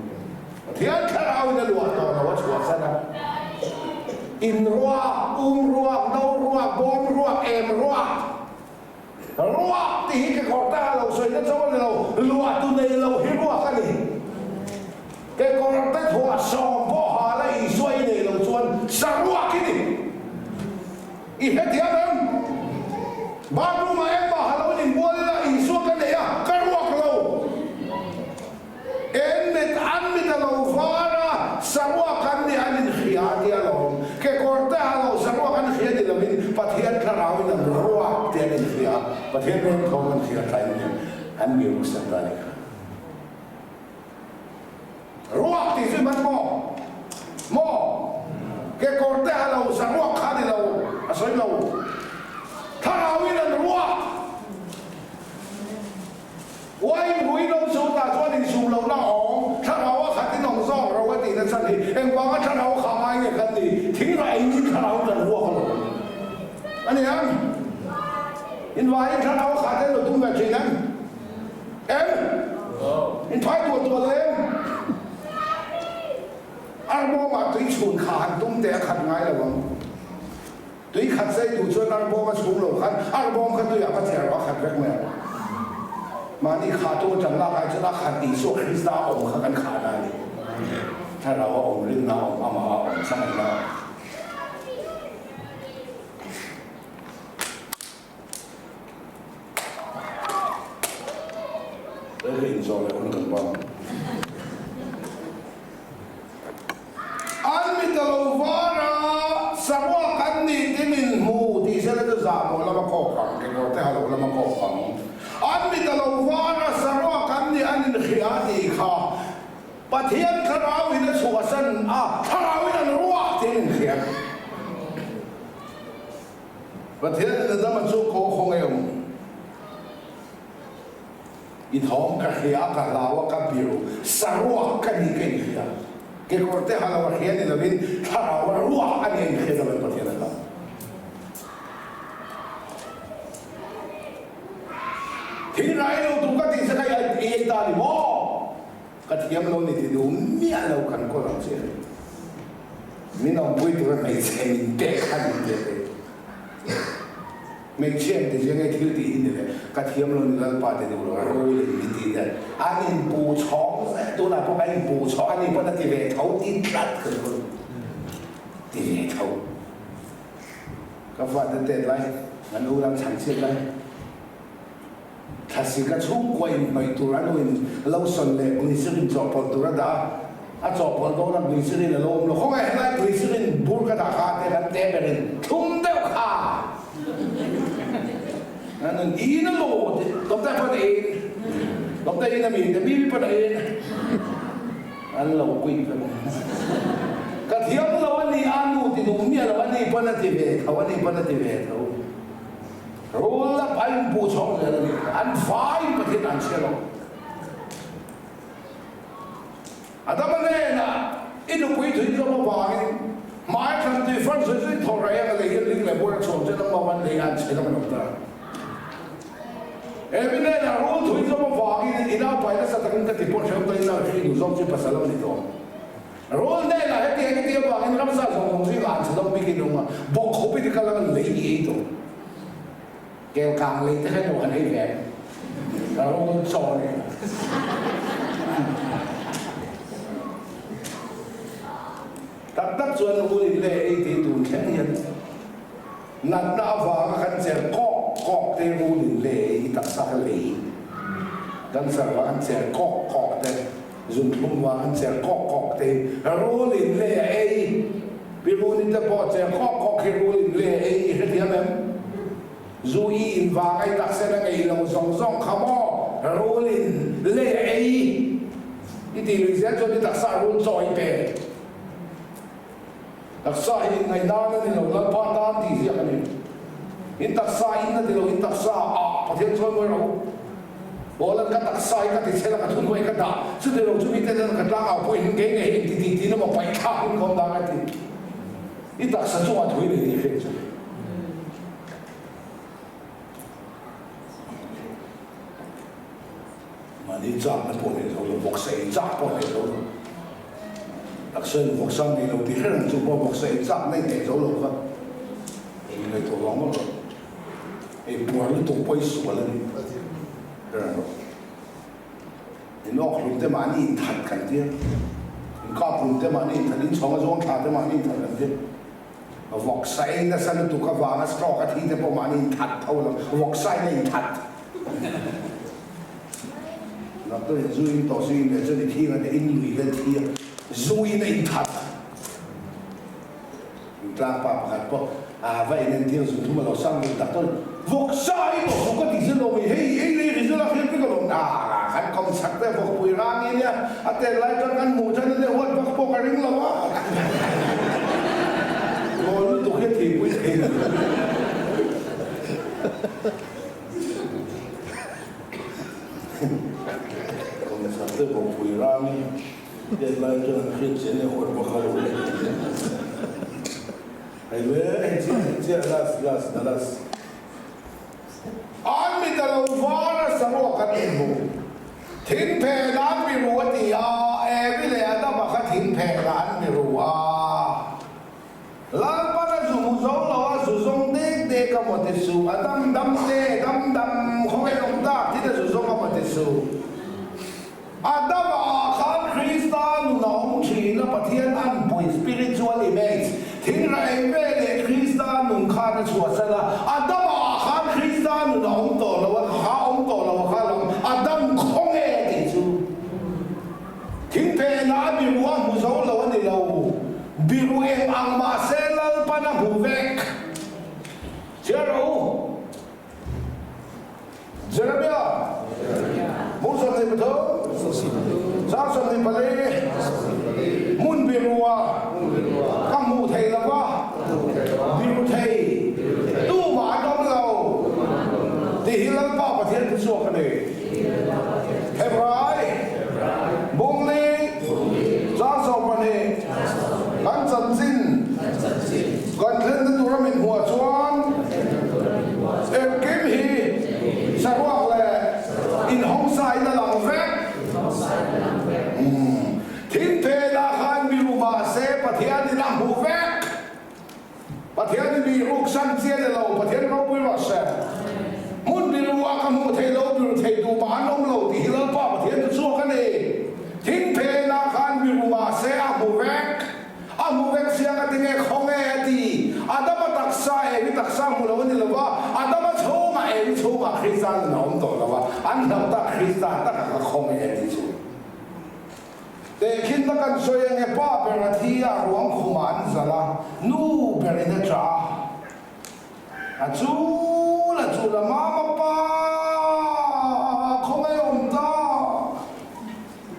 Pathian Thlarauin a luah tawh lo a chhuahsan a. In ruak, um ruak, no ruak, bawm ruak, em ruak, ruak tih hi kekawr taka lo sawi na chauh a ni lo, luahtu nei lo hi ruak a ni. Kekawr te thuah sawm pawh hal a Isua i nei lo chuan saruak i ni. I hrethiam em? Bathroom ah engmah ha lo in inbual ila Isua ka nei a, ka ruak lo. En mit an mit a lo var a, saruak an nih an inhria a tia lawm. Kekawr te ha lo saruak an hria ni lovin Pathian thlarauin an ruak tih an inhria a, Pathian reng thawm an hria thlain hian an biru sak ta a ni kha. Ruak tih chu i hman maw? Maw? Kekawr te ha lo saruak kha ni lo a sawi lo. Thlarauin an ruak. Uain hui lo chu tah chuan insum lohna a awm, thlarau a khat in awm zawk ro a tihna chhan hi engvanga thlarau kha ngai nge kan ni, thing rah ei ni thlarau kan ruak a lo a ni ang. Invaiin thlarau a khat en lo tum ve thin em? Em? In phai tual tual em? Arbawmah tui chhun kha han tum teh a khat ngai lo ang. Tui khat zai duh chuan arbawm a chhum lo khan arbawm kha tuiah va chher rawh a khat vek mai ang. Mahni khah tu atang lak ai chuan a khat Isua Krista a awm kha kan khah na a ni. Thlarau a awm, rinna a awm, amah a awm, hmangaihna a awm. Rei ka inzawh leh hun kan bang. An mit a lo var a, saruak an nih ti min hmu tih sela chu zahmawh lama kawk ang, kekawr te ha lo lama kawk ang. An mit a lo var a, saruak an nih an inhria tih kha Pathian thlarauin a chhuahsan a, thlarauin an ruak tih an inhria. Pathianin Adama chu kaw khaw ngei awm. I thawm ka hria a, ka hlau a, ka biru. Saruak ka ni ka inhria. Kekawr te ha lo a hria ni lovin thlarau a ruak a ni a inhria lo in Pathian a hlau. Thil rai lo tur ka tih che kha i ei ta ni maw? Ka thiam lo ni ti duh miah lo kan kawl ang che. Min awmpui tura hmeichhe min pek kha ni teh teh. Hmeichhia in ti zia nge thil tih hi ni le, ka thiam lo ni Lalpa ti duh lo a rul in mi ti te an in pu chhawng zet tunah pawh kan in pu chhawng a ni pawn a ti ve tho ti tlat ka duh ti ve tho ka fate tet lai kan u lam chhan chhiat lai Thlasika chhungkua in hnawih tur a nuin lotion leh glycerin chawhpawlh tur a dah a, a chawhpawlh dawn a glycerin a lo awm lo. Khawngaih helai glycerin bur ka dah kha te kan te berin thlum deuh kha a nun in a lut doctor pawn a in doctor in a mi te mi pawn a in an lo kuih vek ka thiam lo a ni a nu ti duh miah lo a ni pawn a ti ve tho a ni pawn a ti ve tho. Rul lap a inpuh chhawng zel a ni. An faiin Pathian an chhia lo. Adama hnenah i nupui thui zawm avangin hmai thlan tui far zui zui thaw rei ang a lei hian ring leh buar a chhuak chen ang maw an lei an chhe lam an awm ta. Evi hnenah rul thui zawm avangin i naupai nasa takin ka ti pawh hrehawm takin nau hri duh zawk chu pasal a ni tawh. Rul hnenah hetiang i tih avangin ramsa zawng zawng zingah an chhe dawng bik in awm a, bawk khawp i ti kal ang lei i ei tawh. Kel kang lei te kha emaw kan ei ve ang. Rul chaw nen. Tak tak chuan rul in lei ei tih tun thleng hian natna avanga kan cher kawk kawk te rul in lei ei taksa kha lei cancer vang an cher kawk kawk te Zunthlum vang an cher kawk kawk te hi rul in lei a ei. Pi Runi te pawh cher kawk kawk hi rul in lei a ei i hrethiam em? Zu i in vang a i taksen a ngei lo zawng zawng kha maw rul in lei a ei i tih lui zel chuan i taksa rul chaw i pe. Taksa hi inngaihdan a ni lo, Lalpa tan tih ziak a ni. In taksa in a ti lo, in taksa ah Pathian chuan mawi rawh u. Paula'n ka taksa hi ka ti chhel a, ka thunhnuai ka dah, chuti lo chu mite ten ka tlangau pawhin in kei ngei engti tih tiin emaw paih thlak in ka awm dan a ti. I taksa chungah thui nei tih hriat chu. Mahni chakna pawh nei zo lo. Vawksa ei chak pawh nei zo lo. Taksa in vawksa nei lo tih hre reng chung pawh vawksa ei chak nei nei zo lo kha in ngaihtuah vang mawlh rawh. Ei puar lutuk pawh i sual a ni hre reng rawh. In awk hlum te mahni inthat kan tir, in kap hlum te mahni inthat, in chhawng a zawng thla te mahni inthat kan tir. Vawksa ei nasa lutuk avanga stroke a thi te pawh mahni inthat tho lo, vawksa in a inthat. Doctor in zu in tawh zu in leh chuan i thi nga te in lui vel thi a, zu in a inthat. Tlang pa pakhat pawh a va in entir zu thum a lo sang deuh tak chuan vawksa i tawh suh ka ti zir lo mai hei ei lei ri zir a hriat vek alawm a kan kawm chak te vawkpui rang i nia a tel lai chuan kan hmuh than ania huat vak pawh ka ring lo a mawl lutuk hi a thihpui thei lo. Kawm chak te vawkpui rang i. Hriat lai chuan an hriat chian leh huat bawk a lo. Hei le, hei chiah, hei chiah, last, last, the last. An mit a lo var a saruak an inhmu. Thingphen an biru a ti a, Evi leh Adama kha thingphen ah an biru a. Lalpan a zu hmu zo lo a, zu zawng dek dek a maw ti suh, a dam dam te, dam dam khawngaih awm tak thil a zu zawng a maw ti suh. Adama ah khan Krista nun a awm thin a, Pathian anpui, spiritual image, thil rei ve leh Krista nun khan a chhuahsan a, Adama ah khan Krista nun a awm tawh lo a, kha awm tawh lo a kha lam Adam khawnge tih chu thingphenah a biru a hmu zo lo a ni lo, biru eng ang mahse Lalpan a hmu vek. Chhiar rawh u. Jeremia, Hmun 23, Sang 24, Hmun birua ka hmuh theih lo va, biru thei tumah an awm lo tih hi Lalpa Pathian thuchhuak a ni. Hebrai, Bungli, Sang 12, Kan chanchin kan thlenna tura min hmuah chuan Engkim hi saruak leh inhawngsa in a lang vek. Thingphenah khan mi ru mah se Pathianin a hmu vek. Pathianin mi ruksan chi a ni lo, Pathian ropui rawh se. Hmun biru a ka hmuh theih lo, biru thei duh mah an awm lo tih hi Lalpa Pathian chu chhuak a ni. Thingphenah khan mi ru mah se a hmu vek. A hmu vek sia ka ti nge khaw nge a ti. Adama taksa Evi taksa hmu lo a ni lo va, Adama chhungah Evi chhungah Krista nun a awm tawh lo va, an hlauh tak Krista takah ka khaw nge a ti chu. Tehkhinna kan sawi ange pa ber a thi a, ruang khumah an zalh a, nu berin a ṭah a. A chul a chul a mama pa khawngaih awm ta.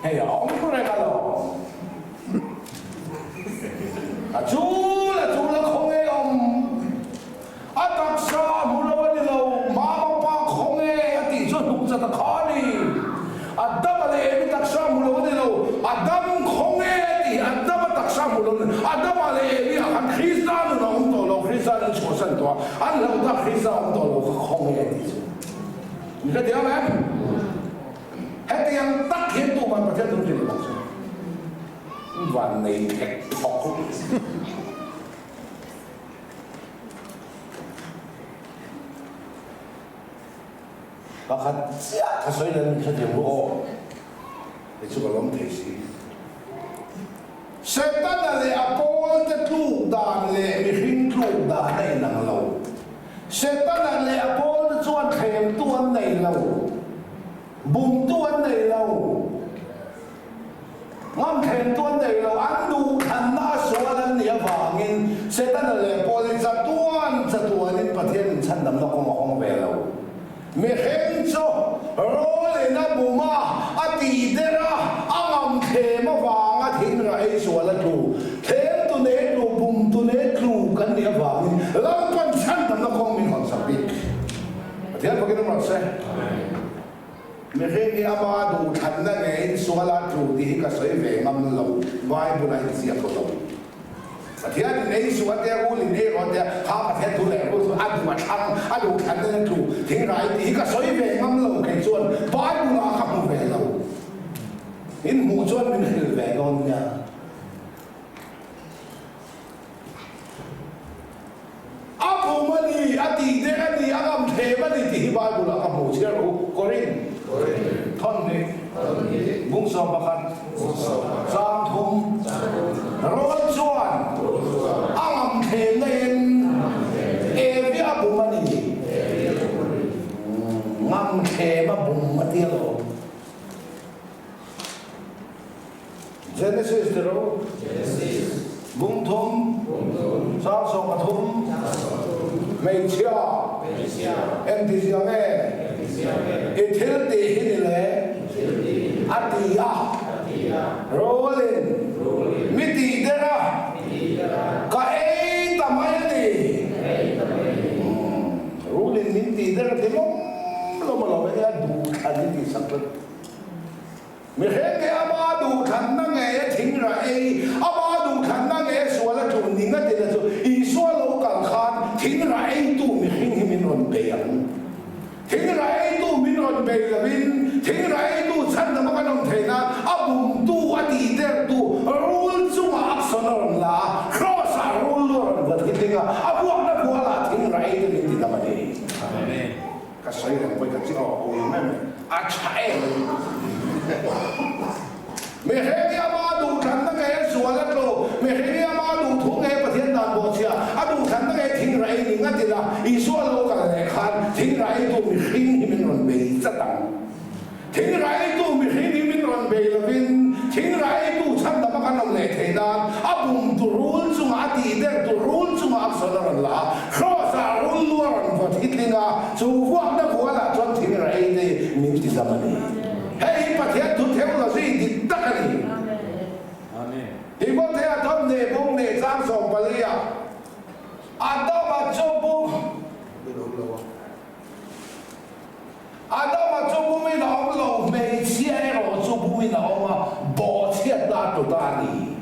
Hei a awm reng alawm. A chul a chul a khawngaih awm. A taksa a hmu lo a ni lo, mama pa khawngaih a tih chu a hnuk chat a kha a ni. A dam a leh em i taksa hmu lo a ni lo, a dam khawnge tih a dam a taksa hmu lo a ni, a dam a leh em i ah khan Krista nun a awm tawh lo, Krista nun chhuahsan tawh a, an hlauh tak Krista awm tawh lo kha khawnge tih chu mi hre thiam em? Hetiang tak hian tuman Pathian thu hrilh bawk se vannei thek thawk. Pakhat chiah ka sawi leh min hrethiam bawk aw, hei chu ka lawm thei si. Setana leh a pawlte tluk dan leh mihring tluk dan a inang lo. Setana leh a pawlte chuan thlemtu an nei lo, bumtu an nei lo, ngamthlemtu an nei lo, an duhthlanna a sual an nih avangin Setana leh pawl hi chatuan chatuanin Pathian inchhandamna kawng a hawng ve lo. Mihring chu rawlin a bum a, a tih der a, a ngamthlem avanga thingrah ei sual a tlu. Thlem tu nei tlu, bum tu nei tlu kan nih avangin Lalpan chhandamna kawng min hawnsak bik. Pathian fakin awm rawh se. Mihring hi ama duhthlanna ngeiin sual a tlu tih hi ka sawi ve ngam lo, Bible a inziak lo. Pathian in ei suh a tia, rul in ei rawh a tia, kha Pathian thu leh rul chu a duh a thlang, a duhthlanna in a tlu thingrai tih hi ka sawi ve ngam lo kei chuan Bible ah ka hmu ve lo. In hmuh chuan min hrilh ve dawn nia. A bum a ni, a tih dek a ni, a ngam thlem a ni tih hi Bible-ah ka hmuh chhiar rawh u. Korin, Thawnhnih, Bungsawm pakhat, Chang thum, Rawl chuan a ngam thlem naiin Evi a bum a ni. Ngam thlem a bum a tia lo. Genesis ti ro. Bung thum, Chang 13, Hmeichhia, Engtizia nge i thil tih hi ni le? A ti a. Rulin, Mi tih der a, ka ei ta mai a ni. Rulin min tih der a ti lawm lawm a lo, enge a duh thlan i tih sak tlat. Mihring hi ama duhthlanna ngei a thingrah ei, ama duhthlanna ngei a sual a tlun ning a tina chu Isua lo kal khan thingrah eitu mihring hi min rawn bei ang. Thingrah eitu min rawn bei lovin thingrah eitu chhandam a kan awm theih nan a bumtu, a tihdertu rul chungah action a rawn la a, Kraws-ah rul lu a rawn vaw thitling a, a buakna bualah thingrah eitu min ti dam a ni. Amen. Ka sawi reng pawh i ka chi aw awi mai mai a tha em a ni. Mihring hi ama duhthlanna ngei a sual a tlu, mihring hi ama duhthu ngei Pathian dan bawhchhia, a duhthlanna ngei thing rei ning a ti la, Isua lo kal leh khan thing reitu mihring hi min rawn bei tlat ang. Thing raitu mihring hi min rawn bei lovin thing raitu chhandam a kan awm leh theih nan a bum tu rul chungah a tih der tu rul chungah a sawn a rawn la a, Kraws ah rul lu a rawn vaw thitling a, chu vuakna bualah chuan thing rai te min ti dam a ni. Hei hi Pathian thu theology dik tak a ni. Timothea chuan Nehbung neh chang 14 ah Adama chu bum. Adama chu bumin a awm lo, hmeichhia erawh chu bumin a awm a, bawhchhiatna a tlu ta a ni.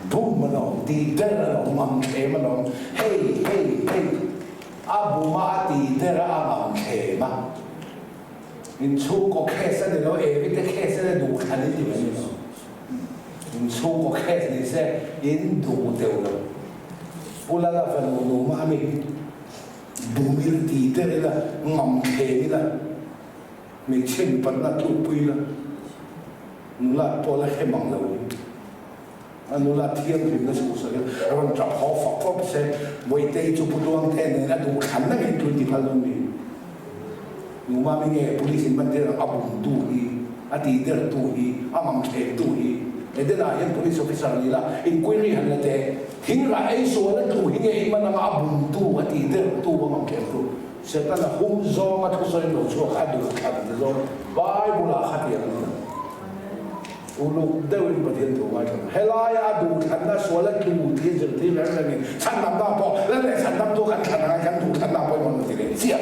Bum an awm, tih der an awm, ngamthlem an awm, hei, hei, hei, a buma a tih der a, a ngamthlem a. Inchhungkaw case a ni lo, Evi te case a ni duhthlan in ti mai ni lo. Inchhungkaw case ni se, in duh deuh lo. Pu Lala fanu nu Mami. Bumil ti der ila, ngam thleng ila, hmeichhe mipatna tlukpui ila, nula pawh la hre mang lo in a nula thianghlimna chhuhsak ila, rawn tap haw fak fawp se, Bawihtei chu Pu Tluangte nen a duh thlanna ngei tun ti phal dawn mi? Nu Mami nge police in man tir ang a bumtu hi, a ti dertu hi, a ngam thlengtu hi Edena hian police officer ni la, inquiry han la teh. Thingrah ei sual a tlu hi nge i man anga a bumtu, a tih dertu a ngam thlengtu Setana hum zawnga thusawi lo chhuak a duh thlan ti zawng Bible-ah kha tiang a ni lo. Uluk deuhin Pathian thu ngaithla lo. Helaia a duh thlanna sual a tlu tih a zirtir reng rengin chhandamna pawh lal leh chhandamtu kan thlan angai kan duh thlanna pawimawh lo ti leh chiah.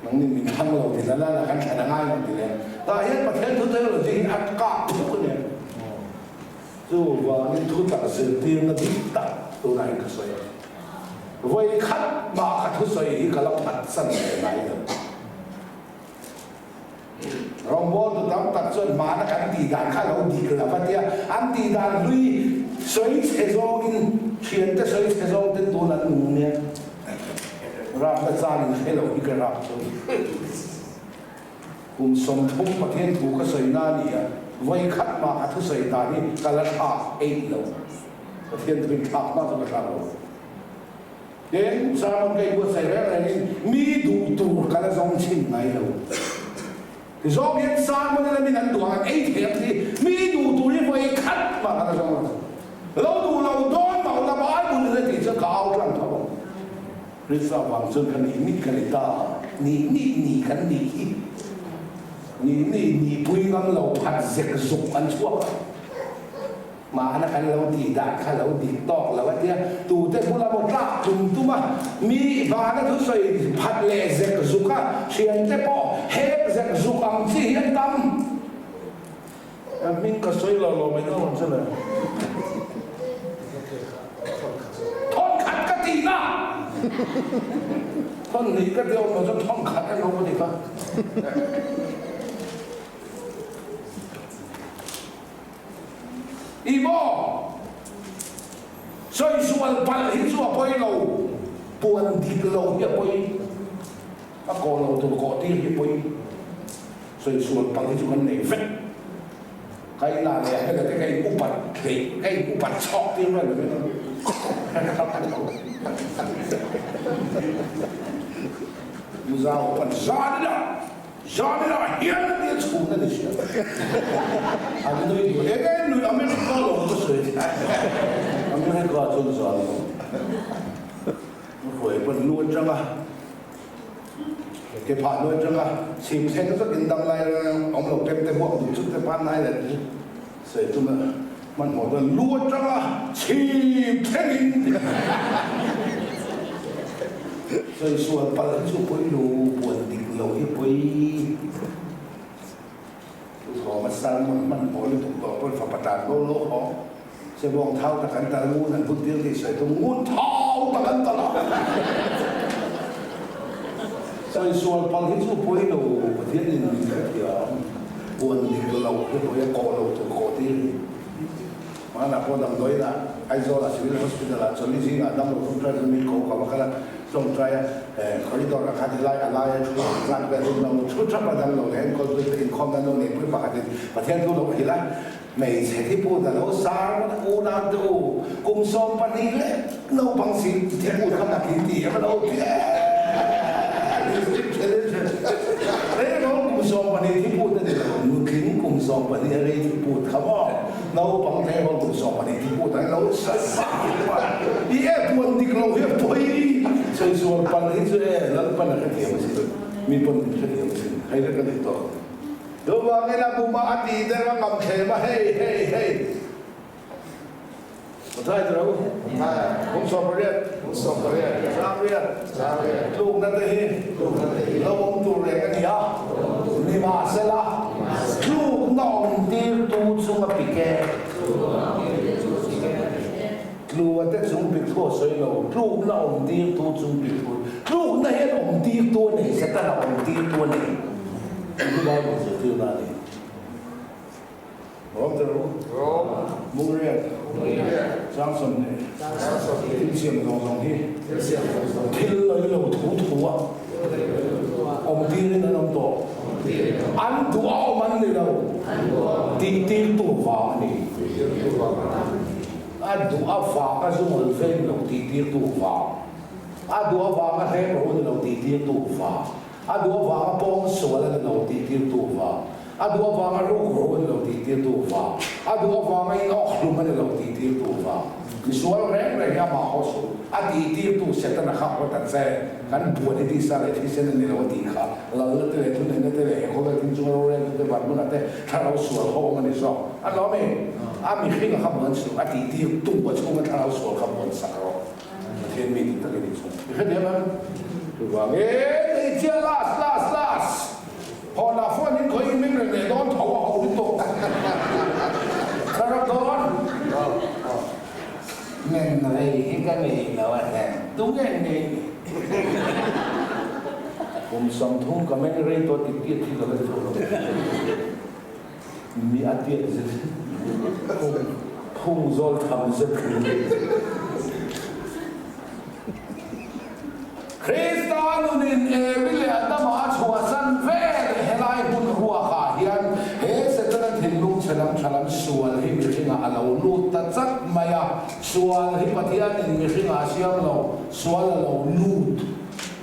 Nangni min thlang lo ti la la kan thlan angai lo ti leh. Tah hian Pathian thu theology hi a kah thuk a ni. Chuvangin thutak zirtirna dik tak tunah hian ka sawi a. Vawi khat mah ka thusawi hi ka la phatsan ve ngai lo. Rawngbawltu tam tak chuan hmana kan tih dan kha lo dik lo va tia, an tih dan hlui sawi chhe zawngin thiante sawi chhe zawng ten tun an nung nia. Rapna changin hre lo hi ka rap chu. Kum 30 Pathian thu ka sawi na a ni a, vawi khat mah ka thusawi dan hi ka la thlak eih lo. Pathian thu in thlak hma chu ka thlak lo. Tin, sermon ka inbuatsaih reng rengin mi duh tur ka la zawng chhin ngai lo. Tizawng hian sermon in a min an duh ang an ei thei ang tih mi duh tur hi vawi khat mah ka la zawng lo. Lo duh lo dawn mah ula Bible in a tih chuan ka au tlang tho ang. Krista vang chuan ka nih nih ka ni ta, nih nih nih kan nih hi, nih nih nihpui ngam lo phat zek zuk an chhuak a, mahna kan lo tih dan kha lo dik tawk lo a tia, tute bula maw tlak tum tum a, mi vana thusawi phat leh zek zuk a, thiante pawh hek zek zuk ang chi hi an tam. Ka hming ka sawi lo lo mai dawn che le. Thawn khat ka ti na. Thawn hnih ka ti awm lo chuan thawn khat emaw ka ti kha. Ih maw? Sawisual palh hi chu a pawi lo, puan dik lo hi a pawi, a kawh lo tur kawh tir hi pawi, sawisual palh hi chu kan nei vek. Ka in ah leh hmela te ka in upat hleih, ka in upat chhawk tir vel vek a. Muzau pan zan ila. Zanah hian a tia chhun a ni sia. An nui duh eng eng nui America lo ka sawi thei. America chuan zan lo. Ka hruai pawn lu atanga ke phah lu atanga chhim thleng zawk in dam lai awm lo pem te buak duh chu te pan lai leh chu sawi tum a hmanhmawh chuan lu atanga chhim thleng in Sawi sual palh hi chu pawi lo, puan dik lo hi pawi. Pu Thawma sermon hmanhmawh lutuk tawh pawn fapa tan bo lo haw. Se bawng thau tak an tal ngun an hun tir tih sawi tum ngun thau tak an tal a. Sawi sual palh hi chu pawi lo, Pathian in min hrethiam. Puan dik lo hi pawi a kawh lo tur kawh tir hi. Hmanah pawh damdawiinah Aizawlah Civil Hospital-ah chawlhni zingah damlo tawngtai chu mi ko ka va kal a, tawngtaia corridor-ah khan helai a laia thu zat vel chu lo thu thap a, damlo leh enkawl tu te inkhawmna an lo neihpui pakhatin Pathian thu lo hrilh a, hmeichhe thi put a lo sar unau te u kum 12 leh naupang si thi put kha mak in ti em a lo ti em kum 12 thi put a ni lo, nutling kum 12 a rei thi put kha maw. Naupang te erawh 12 thi put an lo sawi fak fak. I e puan dik lo hi a pawi. Sawi sual palh hi chu e Lalpan a hrethiam asin. Mi pawn min hrethiam asin. Hei vek a ni tawh. Chuvangin a buma a tih der a ngam thlem a hei hei hei. Pathai te lo. Kum 18. Kum 18. Sang riat. Sang riat. Tlukna te hi. Tlukna te hi. Lo awm tur reng a ni a. Nimahsela, tlukna awm tirtu chunga pik e. Tlua te chung pik thu a sawi lo, tlukna awm tirtu chung pik thu. Tlukna hian awm tirtu a nei, Setana awm tirtu a nei. Tih hi Bible zirtirna a ni. Rawm te rawh u. Rawm. Mungriat. Mungriat. Chang 20. Chang 20. Thil siam zawng zawng hi. Thil siam zawng zawng. Thil lei lo thu thu a. Thil lei lo thu thu a. Awm tirin an awm tawh. Awm tirin an awm. An duh a awm an ni lo. An duh a awm. Tih tirtu vang a ni. Tih tirtu vang a ni. A duh a vang a zungawl veng lo tih tirtu vang. A duh a vang a hleng ro ni lo tih tirtu vang. A duh avanga pawng sual a ni lo tih tirtu vang. A duh avanga rukru a ni lo tih tirtu vang. A duh avanga in awk hlum a ni lo tih tirtu vang. Misual reng reng hi amah haw suh. A tih tirtu Setana kha haw ta che. Kan buan hi tisa leh thisen a ni lo a tih kha. Lalna te leh thuneihna te leh he khawvel thing chunga roreltu te van hmunah te thlarau sual ho awm a ni zawk. A lawm e. A mihring a kha buan suh. A tih tirtu a chhunga thlarau sual kha buan sak rawh. Pathian mi dik tak i nih chuan i hrethiam em? Chuvang e, nei chiah last last last Hawnah phone in khawih in min reng leh dawn tho a ho lutuk ka rak dawn Men rei hi ka nei lo a hnen tu nge nei ni Kum 30 ka meng rei tawh tih tiat hi ka la ti tho lo Mi a tiat zet phung zawl tham zet hi. Krista nunin Evi leh Adama a chhuahsan vel helai hmun ruakah hian he Setana thinlung chhe lam tha lam sual hi mihringah a lo lut ta chat mai a. Sual hi Pathianin mihringah a siam lo, sual a lo lut.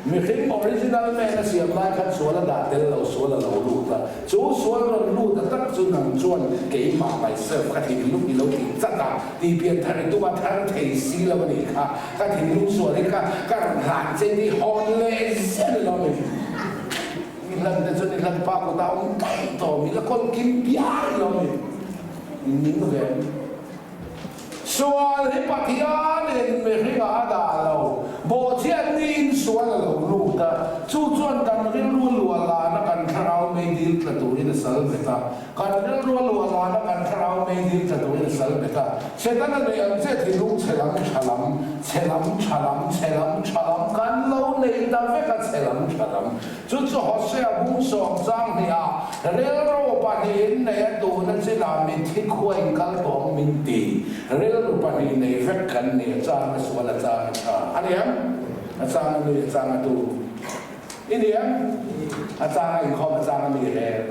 Mihring original man a siam lai khan sual a dah tel lo, sual a lo lut a. Chu sual rawn lut a tak chu nang chuan keimah, myself, ka thinlung i lo tih chat a, tih pian thar i tum a, thar thei si lo a nih kha. Ka thinlung sual hi ka ka rawn hlan che tih hawn leh zel i lo ni. I hlan te chuan i hlan pa kutah awm daih tawh mi la kawl kim piar i lo ni. I ning ve. Sual hi Pathianin mihringah a dah lo. Bawhchhiat niin sual a lo lut a, chu chuan kan rilru luah lana kan thlarau meidil tla turin a sal bet a. Kan rilru a luah lana kan thlarau meidil tla turin a sal bet a. ta. Setana nei ang che thinlung chhe lam tha lam, chhe lam tha lam, chhe lam tha lam kan lo nei ta vek a chhe lam tha lam. Chu chu Hosea bung sawm chang hnih ah rilru pahnihin nei a tuna chinah mitthi khua in kal tawng min ti. Rilru pahnih nei vek kan ni a chang a sual a chang a tha. A ni em? A chang a nui a chang a tu. I ni em? A chang a inkhawm a chang a mi rel.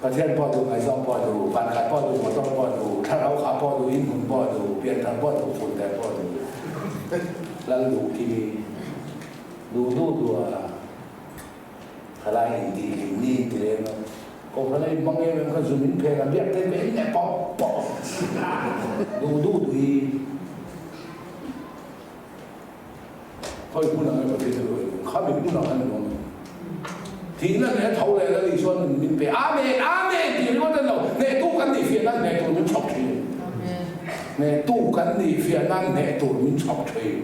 Pathian pawh duh, ngaihzawng pawh duh, vankhat pawh duh, motor pawh duh, thlarau khah pawh duh, inhmun pawh duh, pianthar pawh duh, funter pawh duh. Lal duh kimi duh duh duh a thalai intih hlim ni inti lem a, kohhran a inhmang em em kha zu min phen a, biak te ve in leh pawp pawp duh duh duh hi. Khawi hmunah nge Pathian chu ruai duh? Khami hmunah khan in awm em? Thihna leh tho leh la ni chuan nun min pe. Amen! Amen! Tih ringawt a ni lo. Hnehtu kan nih fiah nan hneh tur min chhawp thin. Hnehtu kan nih fiah nan hneh tur min chhawp thin.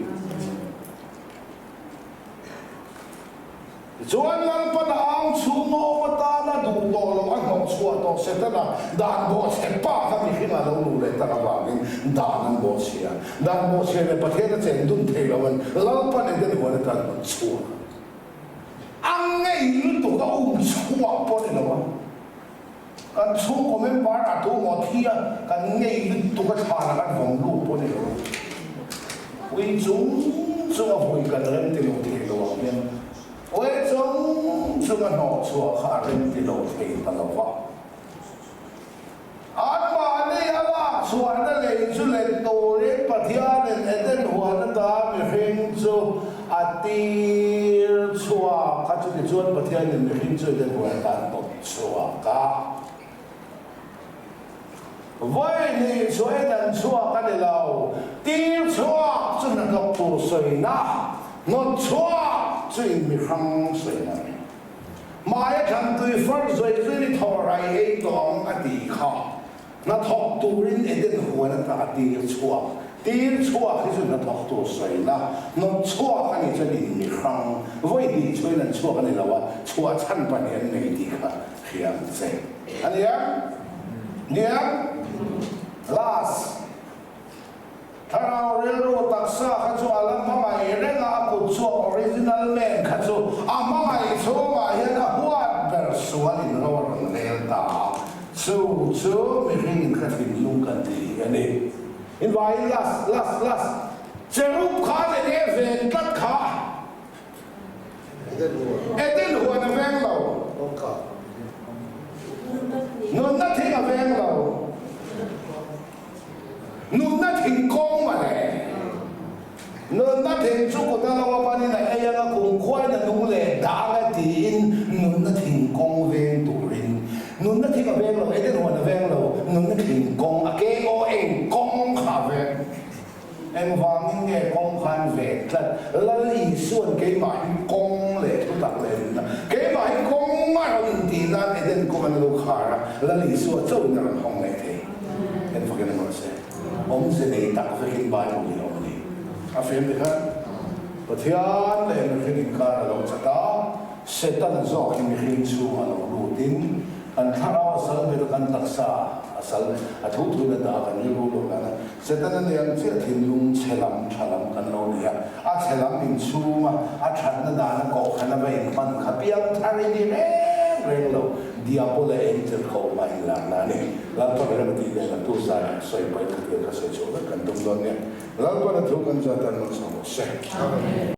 Tichuan Lalpan a ang chhung awm atana duh tawh loh a hnawh chhuah tawh Setana dan bawhchhe pa kha mihring a lo luh leh tak avangin dan an bawhchhia. Dan bawhchhia leh Pathian a cheng dun thei lo an Lalpan Eden huan atan hnawh chhuak a ngei lutuk a um chhuak pawh ni lo a. Kan chhungkaw member a tu maw thi a, kan ngei lutuk a thlan a kan vawm lut pawh ni lo. Ui chung chung a vui kan rem ti lo thei lo ang hian ui chung chung a hnawh chhuah kha a rem ti lo thei ta lo va. Anmahni a lak chhuahna lei chu let turin Pathianin Eden huan ata mihring chu a tir chhuak kha chutichuan Pathianin mihring chu Eden huan ata an tawp Chhuak a, vawi hnih chu en an chhuak a ni lo, tir chhuak chu hnathawk tur sawina, hnawt chhuak chu in mi hrang sawina a ni. Hmaia thlantui far zawi zawi thaw rai ei tawh ang a tih kha. Hnathawk turin Eden huan ata a tir chhuak. Tir chhuak hi chu hnathawk tur sawina, hnawt chhuak a nih chuan in mi hrang, vawi hnih chhuain an chhuak a ni lo a, chhuah chhan pahnih an nei tih kha hria ang che. A nia? Nia? Last. Thlarau rilru taksa kha chu a la hmangaih reng a, a kut chhuak original man kha chu a hmangaih chhungah hian a huat ber sual in ro a rawn rel ta a, chu chu mihring in ka thinlung kan tih hi a ni. In vaiin last last last cherub kha leh nge ven tlat kha Eden huan a veng lo. Nunna thing a veng lo. Nunna thing kawng mah le. Nunna thing chu kut a lo a panin a ei anga kumkhuain a nung leh dah anga tiin nunna thing kawng veng turin nunna thing a veng lo, Eden huan a veng lo, nunna thing kawng a KON kawng kha a veng. Engvangin nge kawng khan veng tlat? Lal Isuan keimah hi kawng leh thutak leh nunna, keimah hi kawng a rawn intih nan Eden kawng an lo khar a, Lal Isua chauhin a rawn hawng leh thei. En fakin a nawr se. Awmze nei tak vekin Bible hi a awm a ni. A fem ni khan Pathian leh mihring inkar a lo chat a, Setana zawk hi mihring chhunga lo lutin kan thlarau a sal bet a, kan taksa a sal a thu thuin a dah a, kan rilru lo dan a. Setana nei ang chiah thinlung chhe lam tha lam kan lo nei a, a chhe lam inchhung a, a thatna dana kohhran a va inhman kha piangthar i ni reng reng lo, Diabola engchelh ko hma inlarna a ni. Lalpan rem a tih leh kan tu zai sawi paih kha tir kha sawi chhuah vek kan tum dawn nia. Lalpan a thu kan zat an malsawm rawh se.